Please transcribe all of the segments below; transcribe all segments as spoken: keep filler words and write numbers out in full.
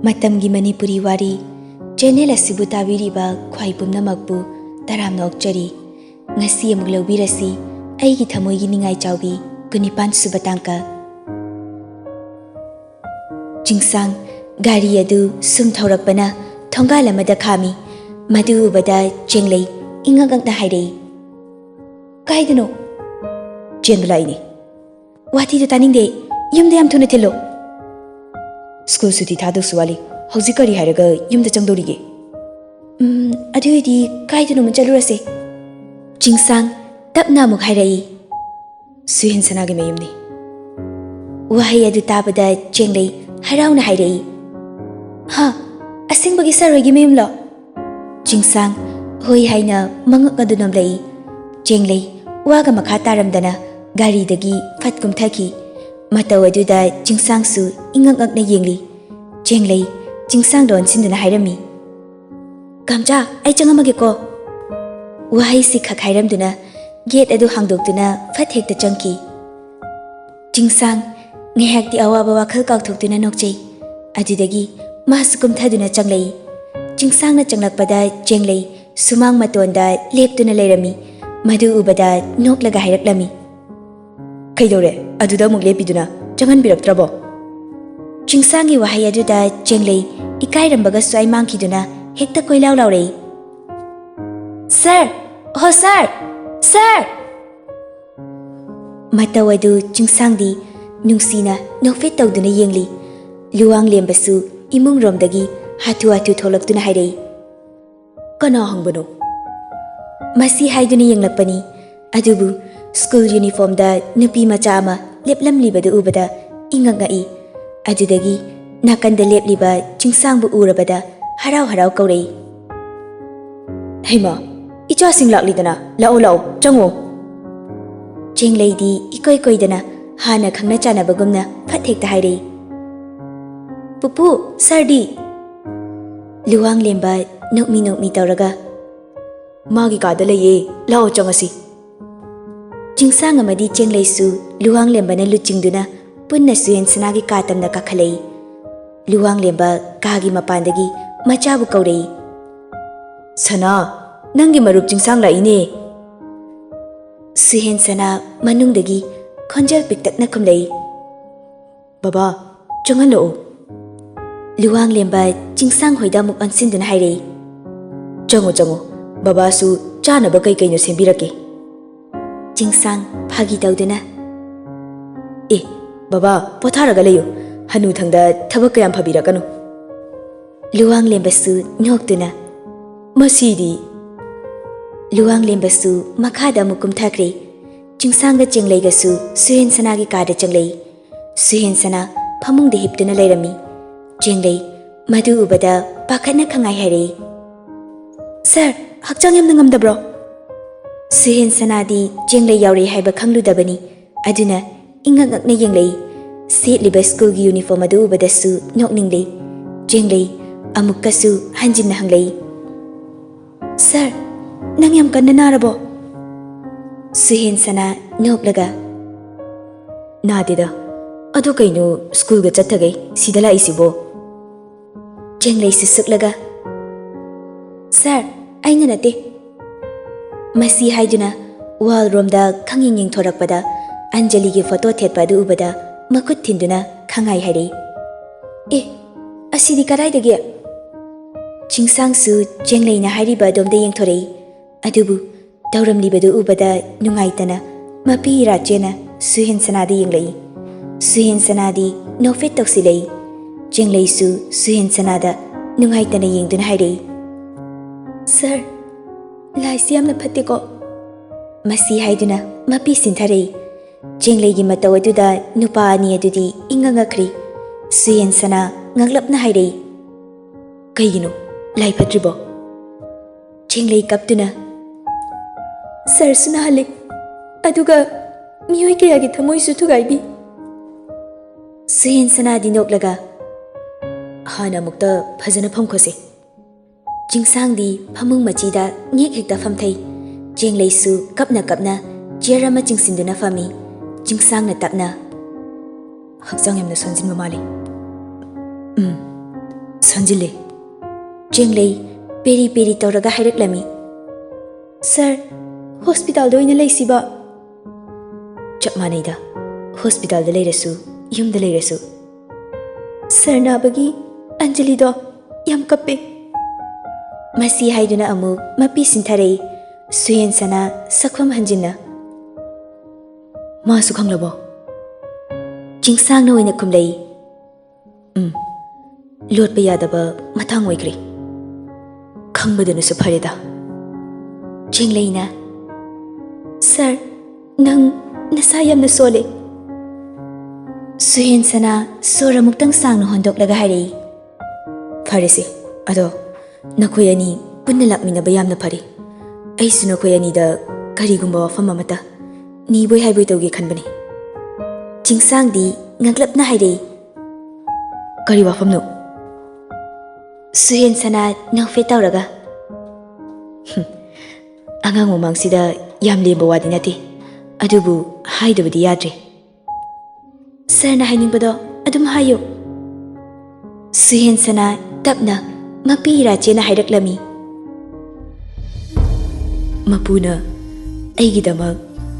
ꯃꯇꯝꯒꯤ ꯃꯅꯤꯄꯨꯔꯤ ꯋꯥꯔꯤ ꯆꯦꯅꯦꯜ ꯑꯁꯤꯕꯨ ꯇꯥꯕꯤꯔꯤꯕ ꯈ꯭ꯋꯥꯏ ꯄꯨꯝꯅꯃꯛꯄꯨ ꯇꯔꯥꯝꯅ ꯑꯣꯛꯆꯔꯤ꯫ ꯉꯁꯤ ꯑꯃꯨꯛ ꯂꯧꯕꯤꯔꯁꯤ ꯑꯩꯒꯤ ꯊꯃꯣꯏꯒꯤ ꯅꯤꯡꯉꯥꯏ ꯆꯥꯎꯕꯤ ꯀꯨꯟꯅꯤꯄꯥꯟ ꯁꯨꯕ ꯇꯥꯡꯀꯛ꯫ ꯆꯤꯡꯁꯥꯡ ꯒꯥꯔꯤ ꯑꯗꯨ ꯁꯨꯝ ꯊꯧꯔꯛꯄꯅ ꯊꯣꯡꯒꯥꯜ ꯑꯃꯗ ꯈꯥꯝꯃꯤ꯫ ꯃꯗꯨ ꯎꯕꯗ ꯆꯦꯡꯂꯩ ꯏꯉꯛ ꯉꯛꯅ ꯍꯥꯏꯔꯛꯏ, "ꯀꯥꯏꯗꯅꯣ?" "ꯆꯦꯟꯕ ꯂꯥꯛꯏꯅꯦ꯫" "ꯋꯥꯊꯤꯗꯣ ꯇꯥꯅꯤꯡꯗꯦ꯫ ꯌꯨꯝꯗ ꯌꯥꯝ ꯊꯨꯅ ꯊꯤꯜꯂꯣ꯫" "ꯁ꯭ꯀꯨꯜ ꯁꯨꯇꯤ ꯊꯥꯗꯧꯁꯨ ꯋꯥꯠꯂꯤ꯫ ꯍꯧꯖꯤꯛ ꯀꯔꯤ ꯍꯥꯏꯔꯒ ꯌꯨꯝꯗ ꯆꯪꯗꯧꯔꯤꯒꯦ?" "ꯎꯝ, ꯑꯗꯨ ꯑꯣꯏꯗꯤ ꯀꯥꯏꯗꯅꯣꯃ ꯆꯠꯂꯨꯔꯁꯦ꯫" ꯆꯤꯡꯁꯥꯡ ꯇꯞꯅ ꯑꯃꯨꯛ ꯍꯥꯏꯔꯛꯏ, "ꯁꯨꯍꯦꯟ ꯁꯅꯥꯒꯤ ꯃꯌꯨꯝꯅꯤ꯫" ꯋꯥꯍꯩ ꯑꯗꯨ ꯇꯥꯕꯗ ꯆꯦꯡꯂꯩ ꯍꯔꯥꯎꯅ ꯍꯥꯏꯔꯛꯏ, "ꯍꯥ? ꯑꯁꯦꯡꯕꯒꯤ ꯁꯥꯔ ꯍꯣꯏꯒꯤ ꯃꯌꯨꯝꯂꯣ?" ꯆꯤꯡꯁꯥꯡ ꯍꯣꯏ ꯍꯥꯏꯅ ꯃꯉꯛ ꯑꯗꯨ ꯅꯣꯝꯂꯛꯏ꯫ ꯆꯦꯡꯂꯩ ꯋꯥꯒ ꯃꯈꯥ ꯇꯥꯔꯝꯗꯅ ꯒꯥꯔꯤꯗꯒꯤ ꯐꯠ ꯀꯨꯝꯊꯈꯤ꯫ ꯃꯇꯧ ꯑꯗꯨꯗ ꯆꯤꯡꯁꯥꯡꯁꯨ ꯏꯉꯛ ꯉꯛꯅ ꯌꯦꯡꯂꯤ꯫ ꯆꯦꯡꯂꯩ ꯆꯤꯡꯁꯥꯡꯗ ꯑꯣꯟꯁꯤꯟꯗꯨꯅ ꯍꯥꯏꯔꯝꯃꯤ, "ꯀꯥꯝꯆꯥ, ꯑꯩ ꯆꯪꯉꯝꯃꯒꯦꯀꯣ꯫" ꯋꯥꯍꯩꯁꯤ ꯈꯛ ꯍꯥꯏꯔꯝꯗꯨꯅ ꯒꯦꯠ ꯑꯗꯨ ꯍꯥꯡꯗꯣꯛꯇꯨꯅ ꯐꯠ ꯍꯦꯛꯇ ꯆꯪꯈꯤ꯫ ꯆꯤꯡꯁꯥꯡ ꯉꯥꯏꯍꯥꯛꯇꯤ ꯑꯋꯥꯕ ꯋꯥꯈꯜ ꯀꯥꯎꯊꯣꯛꯇꯨꯅ ꯅꯣꯛꯆꯩ꯫ ꯑꯗꯨꯗꯒꯤ ꯃꯥꯁꯨ ꯀꯨꯝꯊꯗꯨꯅ ꯆꯪꯂꯛꯏ꯫ ꯆꯤꯡꯁꯥꯡꯅ ꯆꯪꯂꯛꯄꯗ ꯆꯦꯡꯂꯩ ꯁꯨꯃꯥꯡ ꯃꯇꯣꯟꯗ ꯂꯦꯞꯇꯨꯅ ꯂꯩꯔꯝꯃꯤ꯫ ꯃꯗꯨ ꯎꯕꯗ ꯅꯣꯛꯂꯒ ꯍꯥꯏꯔꯛꯂꯝꯃꯤ, "ꯀꯩꯗꯧꯔꯦ? ꯑꯗꯨꯗ ꯑꯃꯨꯛ ꯂꯦꯞꯄꯤꯗꯨꯅ ꯆꯪꯍꯟꯕꯤꯔꯛꯇ꯭ꯔꯕꯣ?" ꯆꯤꯡꯁꯥꯡꯒꯤ ꯋꯥꯍꯩ ꯑꯗꯨꯗ ꯆꯦꯡꯂꯩ ꯏꯀꯥꯏꯔꯝꯕꯒ ꯁ꯭ꯋꯥꯏ ꯃꯥꯡꯈꯤꯗꯨꯅ ꯍꯦꯛꯇ ꯀꯣꯏꯂꯥꯎ ꯂꯥꯎꯔꯛꯏ, "ꯁꯥꯔ! ꯍꯣ ꯁꯥꯔ! ꯁꯥꯔ!" ꯃꯇꯧ ꯑꯗꯨ ꯆꯤꯡꯁꯥꯡꯗꯤ ꯅꯨꯡꯁꯤꯅ ꯅꯣꯛꯐꯦꯠ ꯇꯧꯗꯨꯅ ꯌꯦꯡꯂꯤ꯫ ꯂꯨꯋꯥꯡ ꯂꯦꯝꯕꯁꯨ ꯏꯃꯨꯡꯔꯣꯝꯗꯒꯤ ꯍꯥꯊꯨ ꯍꯥꯊꯨ ꯊꯣꯛꯂꯛꯇꯨꯅ ꯍꯥꯏꯔꯛꯏ, "ꯀꯅꯥ ꯍꯪꯕꯅꯣ?" ꯃꯁꯤ ꯍꯥꯏꯗꯨꯅ ꯌꯦꯡꯂꯛꯄꯅꯤ꯫ ꯑꯗꯨꯕꯨ ꯁ꯭ꯀꯨꯜ ꯌꯨꯅꯤꯐꯣꯔꯝꯗ ꯅꯨꯄꯤ ꯃꯆꯥ ꯑꯃ ꯂꯦꯞꯂꯝꯂꯤꯕꯗꯨ ꯎꯕꯗ ꯏꯉꯛ ꯉꯛꯏ꯫ ꯑꯗꯨꯗꯒꯤ ꯅꯥꯀꯟꯗ ꯂꯦꯞꯂꯤꯕ ꯆꯤꯡꯁꯥꯡꯕꯨ ꯎꯔꯕꯗ ꯍꯔꯥꯎ ꯍꯔꯥꯎ ꯀꯧꯔꯛꯏ, "ꯍꯩꯃꯥ, ꯏꯆꯥꯁꯤꯡ ꯂꯥꯛꯂꯤꯗꯅ, ꯂꯥꯛꯑꯣ, ꯂꯥꯛꯑꯣ, ꯆꯪꯉꯣ꯫" ꯆꯦꯡꯂꯩꯗꯤ ꯏꯀꯣꯏ ꯀꯣꯏꯗꯅ ꯍꯥꯟꯅ ꯈꯪꯅ ꯆꯥꯟꯅꯕꯒꯨꯝꯅ ꯐꯠ ꯍꯦꯛꯇ ꯍꯥꯏꯔꯛꯏ, "ꯄꯨꯄꯨ, ꯁꯥꯔꯗꯤ?" ꯂꯨꯋꯥꯡ ꯂꯦꯝꯕ ꯅꯣꯛꯃꯤ ꯅꯣꯛꯃꯤ ꯇꯧꯔꯒ, "ꯃꯥꯒꯤ ꯀꯥꯗ ꯂꯩꯌꯦ, ꯂꯥꯛꯑꯣ ꯆꯪꯉꯁꯤ꯫" ꯆꯤꯡꯁꯥꯡ ꯑꯃꯗꯤ ꯆꯦꯡꯂꯩꯁꯨ ꯂꯨꯋꯥꯡ ꯂꯦꯝꯕꯅ ꯂꯨꯆꯤꯡꯗꯨꯅ ꯄꯨꯟꯅ ꯁꯨꯍꯦꯟ ꯁꯅꯥꯒꯤ ꯀꯥ ꯇꯝꯅ ꯀꯥꯈꯠꯂꯛꯏ꯫ ꯂꯨꯋꯥꯡꯂꯦꯝꯕ ꯀꯥꯒꯤ ꯃꯄꯥꯟꯗꯒꯤ ꯃꯆꯥꯕꯨ ꯀꯧꯔꯛꯏ꯫ "ꯁꯅꯥ, ꯅꯪꯒꯤ ꯃꯔꯨꯞ ꯆꯤꯡꯁꯥꯡ ꯂꯥꯛꯏꯅꯦ!" ꯁꯨꯍꯦꯟ ꯁꯅꯥ ꯃꯅꯨꯡꯗꯒꯤ ꯈꯣꯟꯖꯦꯜ ꯄꯤꯛꯇꯛꯅ ꯈꯨꯝꯂꯛꯏ꯫ "ꯕꯕꯥ, ꯆꯪꯍꯜꯂꯛꯎ꯫" ꯂꯨꯋꯥꯡꯂꯦꯝꯕ ꯆꯤꯡꯁꯥꯡ ꯍꯣꯏꯗ ꯑꯃꯨꯛ ꯑꯣꯟꯁꯤꯟꯗꯨꯅ ꯍꯥꯏꯔꯛꯏ꯫ "ꯆꯪꯉꯨ, ꯆꯪꯉꯨ꯫ ꯕꯕꯥꯁꯨ ꯆꯥꯅꯕ ꯀꯩ ꯀꯩꯅꯣ ꯁꯦꯝꯕꯤꯔꯛꯀꯦ꯫" ꯆꯤꯡꯁꯥꯡ ꯐꯥꯒꯤ ꯇꯧꯗꯨꯅ, "ꯑꯦ, ꯕꯕꯥ, ꯄꯣꯊꯥꯔꯒ ꯂꯩꯌꯨ꯫ ꯍꯅꯨꯊꯪꯗ ꯊꯕꯛ ꯀꯌꯥꯝ ꯐꯕꯤꯔꯛꯀꯅꯨ꯫" ꯂꯨꯋꯥꯡꯂꯦꯝꯕꯁꯨ ꯅꯣꯛꯇꯨꯅ, "ꯃꯁꯤꯗꯤ!" ꯂꯨꯋꯥꯡꯂꯦꯝꯕꯁꯨ ꯃꯈꯥꯗ ꯑꯃꯨꯛ ꯀꯨꯝꯊꯈ꯭ꯔꯦ꯫ ꯆꯤꯡꯁꯥꯡꯒ ꯆꯦꯡꯂꯩꯒꯁꯨ ꯁꯨꯍꯦꯟ ꯁꯅꯥꯒꯤ ꯀꯥꯗ ꯆꯪꯂꯛꯏ꯫ ꯁꯨꯍꯦꯟ ꯁꯅꯥ ꯐꯃꯨꯡꯗ ꯍꯤꯞꯇꯨꯅ ꯂꯩꯔꯝꯃꯤ꯫ ꯆꯦꯡꯂꯩ ꯃꯗꯨ ꯎꯕꯗ ꯄꯥꯈꯠꯅ ꯈꯪꯉꯥꯏ ꯍꯥꯏꯔꯛꯏ꯫ "ꯁꯥꯔ, ꯍꯛꯆꯥꯡ ꯌꯥꯝꯅ ꯉꯝꯗꯕ꯭ꯔꯣ?" ꯁꯨꯍꯦꯟ ꯁꯅꯥꯗꯤ ꯆꯦꯡꯂꯩ ꯌꯥꯎꯔꯛꯏ ꯍꯥꯏꯕ ꯈꯪꯂꯨꯗꯕꯅꯤ꯫ ꯑꯗꯨꯅ ꯏꯉꯛ ꯉꯛꯅ ꯌꯦꯡꯂꯛꯏ꯫ ꯁꯦꯠꯂꯤꯕ ꯁ꯭ꯀꯨꯜꯒꯤ ꯌꯨꯅꯤꯐꯣꯔꯝ ꯑꯗꯨ ꯎꯕꯗꯁꯨ ꯅꯣꯛꯅꯤꯡꯂꯛꯏ꯫ ꯆꯦꯡꯂꯩ ꯑꯃꯨꯛꯀꯁꯨ ꯍꯟꯖꯤꯟꯅ ꯍꯪꯂꯛꯏ꯫ "ꯁꯥꯔ, ꯅꯪ ꯌꯥꯝ ꯀꯟꯅ ꯅꯥꯔꯕꯣ?" ꯁꯨꯍꯦꯟ ꯁꯅꯥ ꯅꯣꯛꯂꯒ, "ꯅꯥꯗꯦꯗ꯫ ꯑꯗꯣ ꯀꯩꯅꯣ ꯁ꯭ꯀꯨꯜꯒ ꯆꯠꯇꯒꯩ ꯁꯤꯗ ꯂꯥꯛꯏꯁꯤꯕꯣ?" ꯆꯦꯡꯂꯩꯁꯨ ꯁꯨꯛꯂꯒ, "ꯁꯥꯔ, ꯑꯩꯅ ꯅꯠꯇꯦ꯫" ꯃꯁꯤ ꯍꯥꯏꯗꯨꯅ ꯋꯥꯜ ꯔꯣꯝꯗ ꯈꯪꯌꯦꯡ ꯌꯦꯡꯊꯣꯔꯛꯄꯗ ꯑꯟꯖꯂꯤꯒꯤ ꯐꯣꯇꯣ ꯊꯦꯠꯄ ꯑꯗꯨ ꯎꯕꯗ ꯃꯈꯨꯠ ꯊꯤꯟꯗꯨꯅ ꯈꯪꯉꯥꯏ ꯍꯥꯏꯔꯛꯏ꯫ "ꯑꯦ, ꯑꯁꯤꯗꯤ ꯀꯗꯥꯏꯗꯒꯤ?" ꯆꯤꯡꯁꯥꯡꯁꯨ ꯆꯦꯡꯂꯩꯅ ꯍꯥꯏꯔꯤꯕ ꯑꯗꯣꯝꯗ ꯌꯦꯡꯊꯣꯔꯛꯏ꯫ ꯑꯗꯨꯕꯨ ꯇꯧꯔꯝꯂꯤꯕꯗꯨ ꯎꯕꯗ ꯅꯨꯡꯉꯥꯏꯇꯅ ꯃꯄꯤ ꯏꯔꯥ ꯆꯦꯅ ꯁꯨꯍꯦꯟ ꯁꯅꯥꯗ ꯌꯦꯡꯂꯛꯏ꯫ ꯁꯨꯍꯦꯟ ꯁꯅꯥꯗꯤ ꯅꯣꯛꯐꯦꯠ ꯇꯧꯁꯤꯜꯂꯛꯏ꯫ ꯆꯦꯡꯂꯩꯁꯨ ꯁꯨꯍꯦꯟ ꯁꯅꯥꯗ ꯅꯨꯡꯉꯥꯏꯇꯅ ꯌꯦꯡꯗꯨꯅ ꯍꯥꯏꯔꯛꯏ, "ꯁꯥꯔ, ꯂꯥꯏꯁꯤ ꯌꯥꯝꯅ ꯐꯠꯇꯦꯀꯣ꯫" ꯃꯁꯤ ꯍꯥꯏꯗꯨꯅ ꯃꯄꯤ ꯁꯤꯟꯊꯔꯛꯏ꯫ ꯆꯦꯡꯂꯩꯒꯤ ꯃꯇꯧ ꯑꯗꯨꯗ ꯅꯨꯄꯥ ꯑꯅꯤ ꯑꯗꯨꯗꯤ ꯏꯉꯛ ꯉꯛꯈ꯭ꯔꯤ꯫ ꯁꯨꯍꯦꯟ ꯁꯅꯥ ꯉꯛꯂꯞꯅ ꯍꯥꯏꯔꯛꯏ, "ꯀꯩꯒꯤꯅꯣ? ꯂꯥꯏ ꯐꯠꯇ꯭ꯔꯤꯕꯣ?" ꯆꯦꯡꯂꯩ ꯀꯞꯇꯨꯅ, "ꯁꯥꯔꯁꯨ ꯅꯥꯍꯜꯂꯤ, ꯑꯗꯨꯒ ꯃꯤꯑꯣꯏ ꯀꯌꯥꯒꯤ ꯊꯃꯣꯏꯁꯨ ꯊꯨꯒꯥꯏꯕꯤ꯫" ꯁꯨꯍꯦꯟ ꯁꯅꯥꯗꯤ ꯅꯣꯛꯂꯒ, "ꯍꯥꯟꯅ ꯑꯃꯨꯛꯇ ꯐꯖꯅ ꯐꯝꯈꯣꯁꯦ꯫" ꯆꯤꯡꯁꯥꯡꯗꯤ ꯐꯃꯨꯡ ꯃꯆꯤꯗ ꯅꯦꯛ ꯍꯦꯛꯇ ꯐꯝꯊꯩ꯫ ꯆꯦꯡꯂꯩꯁꯨ ꯀꯞꯅ ꯀꯞꯅ ꯆꯤꯌꯔ ꯑꯃ ꯆꯤꯡꯁꯤꯟꯗꯨꯅ ꯐꯝꯃꯤ꯫ ꯆꯤꯡꯁꯥꯡꯅ ꯇꯞꯅ, "ꯍꯛꯆꯥꯡ ꯌꯥꯝꯅ ꯁꯣꯟꯖꯤꯟꯕ ꯃꯥꯜꯂꯤ꯫" "ꯎꯝ, ꯍꯟꯖꯤꯜꯂꯦ꯫ ꯆꯦꯡꯂꯩ ꯄꯦꯔꯤ ꯄꯦꯔꯤ ꯇꯧꯔꯒ ꯍꯥꯏꯔꯛꯂꯝꯃꯤ, "ꯁꯥꯔ, ꯍꯣꯁꯄꯤꯇꯥꯜꯗ ꯑꯣꯏꯅ ꯂꯩꯁꯤꯕ?" ꯆꯞ ꯃꯥꯟꯅꯩꯗ, ꯍꯣꯁꯄꯤꯇꯥꯜꯗ ꯂꯩꯔꯁꯨ, ꯌꯨꯝꯗ ꯂꯩꯔꯁꯨ꯫ "ꯁꯥꯔ ꯅꯥꯕꯒꯤ ꯑꯟꯖꯂꯤꯗꯣ ꯌꯥꯝ ꯀꯞꯄꯦ꯫" ꯃꯁꯤ ꯍꯥꯏꯗꯨꯅ ꯑꯃꯨꯛ ꯃꯄꯤ ꯁꯤꯟꯊꯔꯛꯏ꯫ ꯁꯨꯍꯦꯟꯁꯅꯥ ꯁꯛꯐꯝ ꯍꯟꯖꯤꯟꯅ, "ꯃꯥꯁꯨ ꯈꯪꯂꯕꯣ?" ꯆꯤꯡꯁꯥꯡꯅ ꯑꯣꯏꯅ ꯈꯨꯝꯂꯛꯏ꯫ "ꯎꯝ, ꯂꯣꯠꯄ ꯌꯥꯗꯕ ꯃꯇꯥꯡ ꯑꯣꯏꯈ꯭ꯔꯦ꯫ ꯈꯪꯕꯗꯨꯅꯁꯨ ꯐꯔꯦꯗ꯫" ꯆꯦꯡꯂꯩꯅ, "ꯁꯥꯔ, ꯅꯪ ꯅꯁꯥ ꯌꯥꯝꯅ ꯁꯣꯜꯂꯦ꯫" ꯁꯨꯍꯦꯟꯁꯅꯥ ꯁꯣꯔ ꯑꯃꯨꯛꯇꯪ ꯁꯥꯡꯅ ꯍꯣꯟꯗꯣꯛꯂꯒ ꯍꯥꯏꯔꯛꯏ, "ꯐꯔꯦꯁꯦ, ꯑꯗꯣ ꯅꯈꯣꯏ ꯑꯅꯤ ꯄꯨꯟꯅ ꯂꯥꯛꯃꯤꯟꯅꯕ ꯌꯥꯝꯅ ꯐꯔꯦ꯫ ꯑꯩꯁꯨ ꯅꯈꯣꯏ ꯑꯅꯤꯗ ꯀꯔꯤꯒꯨꯝꯕ ꯋꯥꯐꯝ ꯑꯃꯠꯇ ꯅꯤꯕꯣꯏ ꯍꯥꯏꯕꯣꯏ ꯇꯧꯒꯦ ꯈꯟꯕꯅꯤ꯫" ꯆꯤꯡꯁꯥꯡꯗꯤ ꯉꯛꯂꯞꯅ ꯍꯥꯏꯔꯛꯏ, "ꯀꯔꯤ ꯋꯥꯐꯝꯅꯣ?" ꯁꯨꯍꯦꯟꯁꯅꯥ ꯅꯣꯛꯐꯦꯠ ꯇꯧꯔꯒ, "ꯍꯨꯝ, ꯑꯉꯥꯡ ꯃꯃꯥꯡꯁꯤꯗ ꯌꯥꯝ ꯂꯦꯝꯕ ꯋꯥꯗꯤ ꯅꯠꯇꯦ, ꯑꯗꯨꯕꯨ ꯍꯥꯏꯗꯕꯗꯤ ꯌꯥꯗ꯭ꯔꯦ꯫ ꯁꯥꯔꯅ ꯍꯥꯏꯅꯤꯡꯕꯗꯣ ꯑꯗꯨꯝ ꯍꯥꯏꯌꯨ꯫" ꯁꯨꯍꯦꯟꯁꯅꯥ ꯇꯞꯅ ꯃꯄꯤ ꯏꯔꯥ ꯆꯦꯅ ꯍꯥꯏꯔꯛꯂꯝꯃꯤ, "ꯃꯄꯨꯅ ꯑꯩꯒꯤꯗꯃꯛ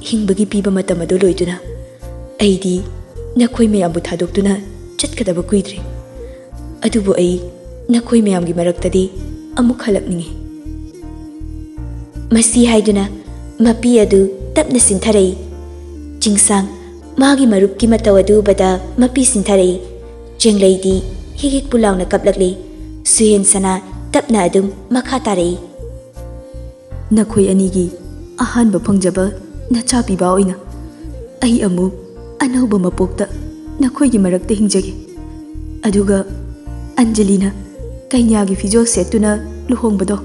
ꯍꯤꯡꯕꯒꯤ ꯄꯤꯕ ꯃꯇꯝ ꯑꯗꯨ ꯂꯣꯏꯗꯨꯅ ꯑꯩꯗꯤ ꯅꯈꯣꯏ ꯃꯌꯥꯝꯕꯨ ꯊꯥꯗꯣꯛꯇꯨꯅ ꯆꯠꯀꯗꯕ ꯀꯨꯏꯗ꯭ꯔꯦ꯫ ꯑꯗꯨꯕꯨ ꯑꯩ ꯅꯈꯣꯏ ꯃꯌꯥꯝꯒꯤ ꯃꯔꯛꯇꯗꯤ ꯑꯃꯨꯛ ꯍꯜꯂꯛꯅꯤꯡꯏ꯫" ꯃꯁꯤ ꯍꯥꯏꯗꯨꯅ ꯃꯄꯤ ꯑꯗꯨ ꯇꯞꯅ ꯁꯤꯟꯊꯔꯛꯏ꯫ ꯆꯤꯡꯁꯥꯡ ꯃꯥꯒꯤ ꯃꯔꯨꯞꯀꯤ ꯃꯇꯧ ꯑꯗꯨ ꯎꯕꯗ ꯃꯄꯤ ꯁꯤꯟꯊꯔꯛꯏ꯫ ꯆꯦꯡꯂꯩꯗꯤ ꯍꯤꯛ ꯍꯤꯛꯄꯨ ꯂꯥꯎꯅ ꯀꯞꯂꯛꯂꯤ꯫ ꯁꯨꯍꯦꯟꯁꯅꯥ ꯇꯞꯅ ꯑꯗꯨꯝ ꯃꯈꯥ ꯇꯥꯔꯛꯏ꯫ "ꯅꯈꯣꯏ ꯑꯅꯤꯒꯤ ꯑꯍꯥꯟꯕ ꯐꯪꯖꯕ ꯅꯆꯥ ꯄꯤꯕ ꯑꯣꯏꯅ ꯑꯩ ꯑꯃꯨꯛ ꯑꯅꯧꯕ ꯃꯄꯣꯛꯇ ꯅꯈꯣꯏꯒꯤ ꯃꯔꯛꯇ ꯍꯤꯡꯖꯒꯦ꯫ ꯑꯗꯨꯒ ꯑꯟꯖꯂꯤꯅ ꯀꯩꯅ꯭ꯌꯥꯒꯤ ꯐꯤꯖꯣꯜ ꯁꯦꯠꯇꯨꯅ ꯂꯨꯍꯣꯡꯕꯗꯣ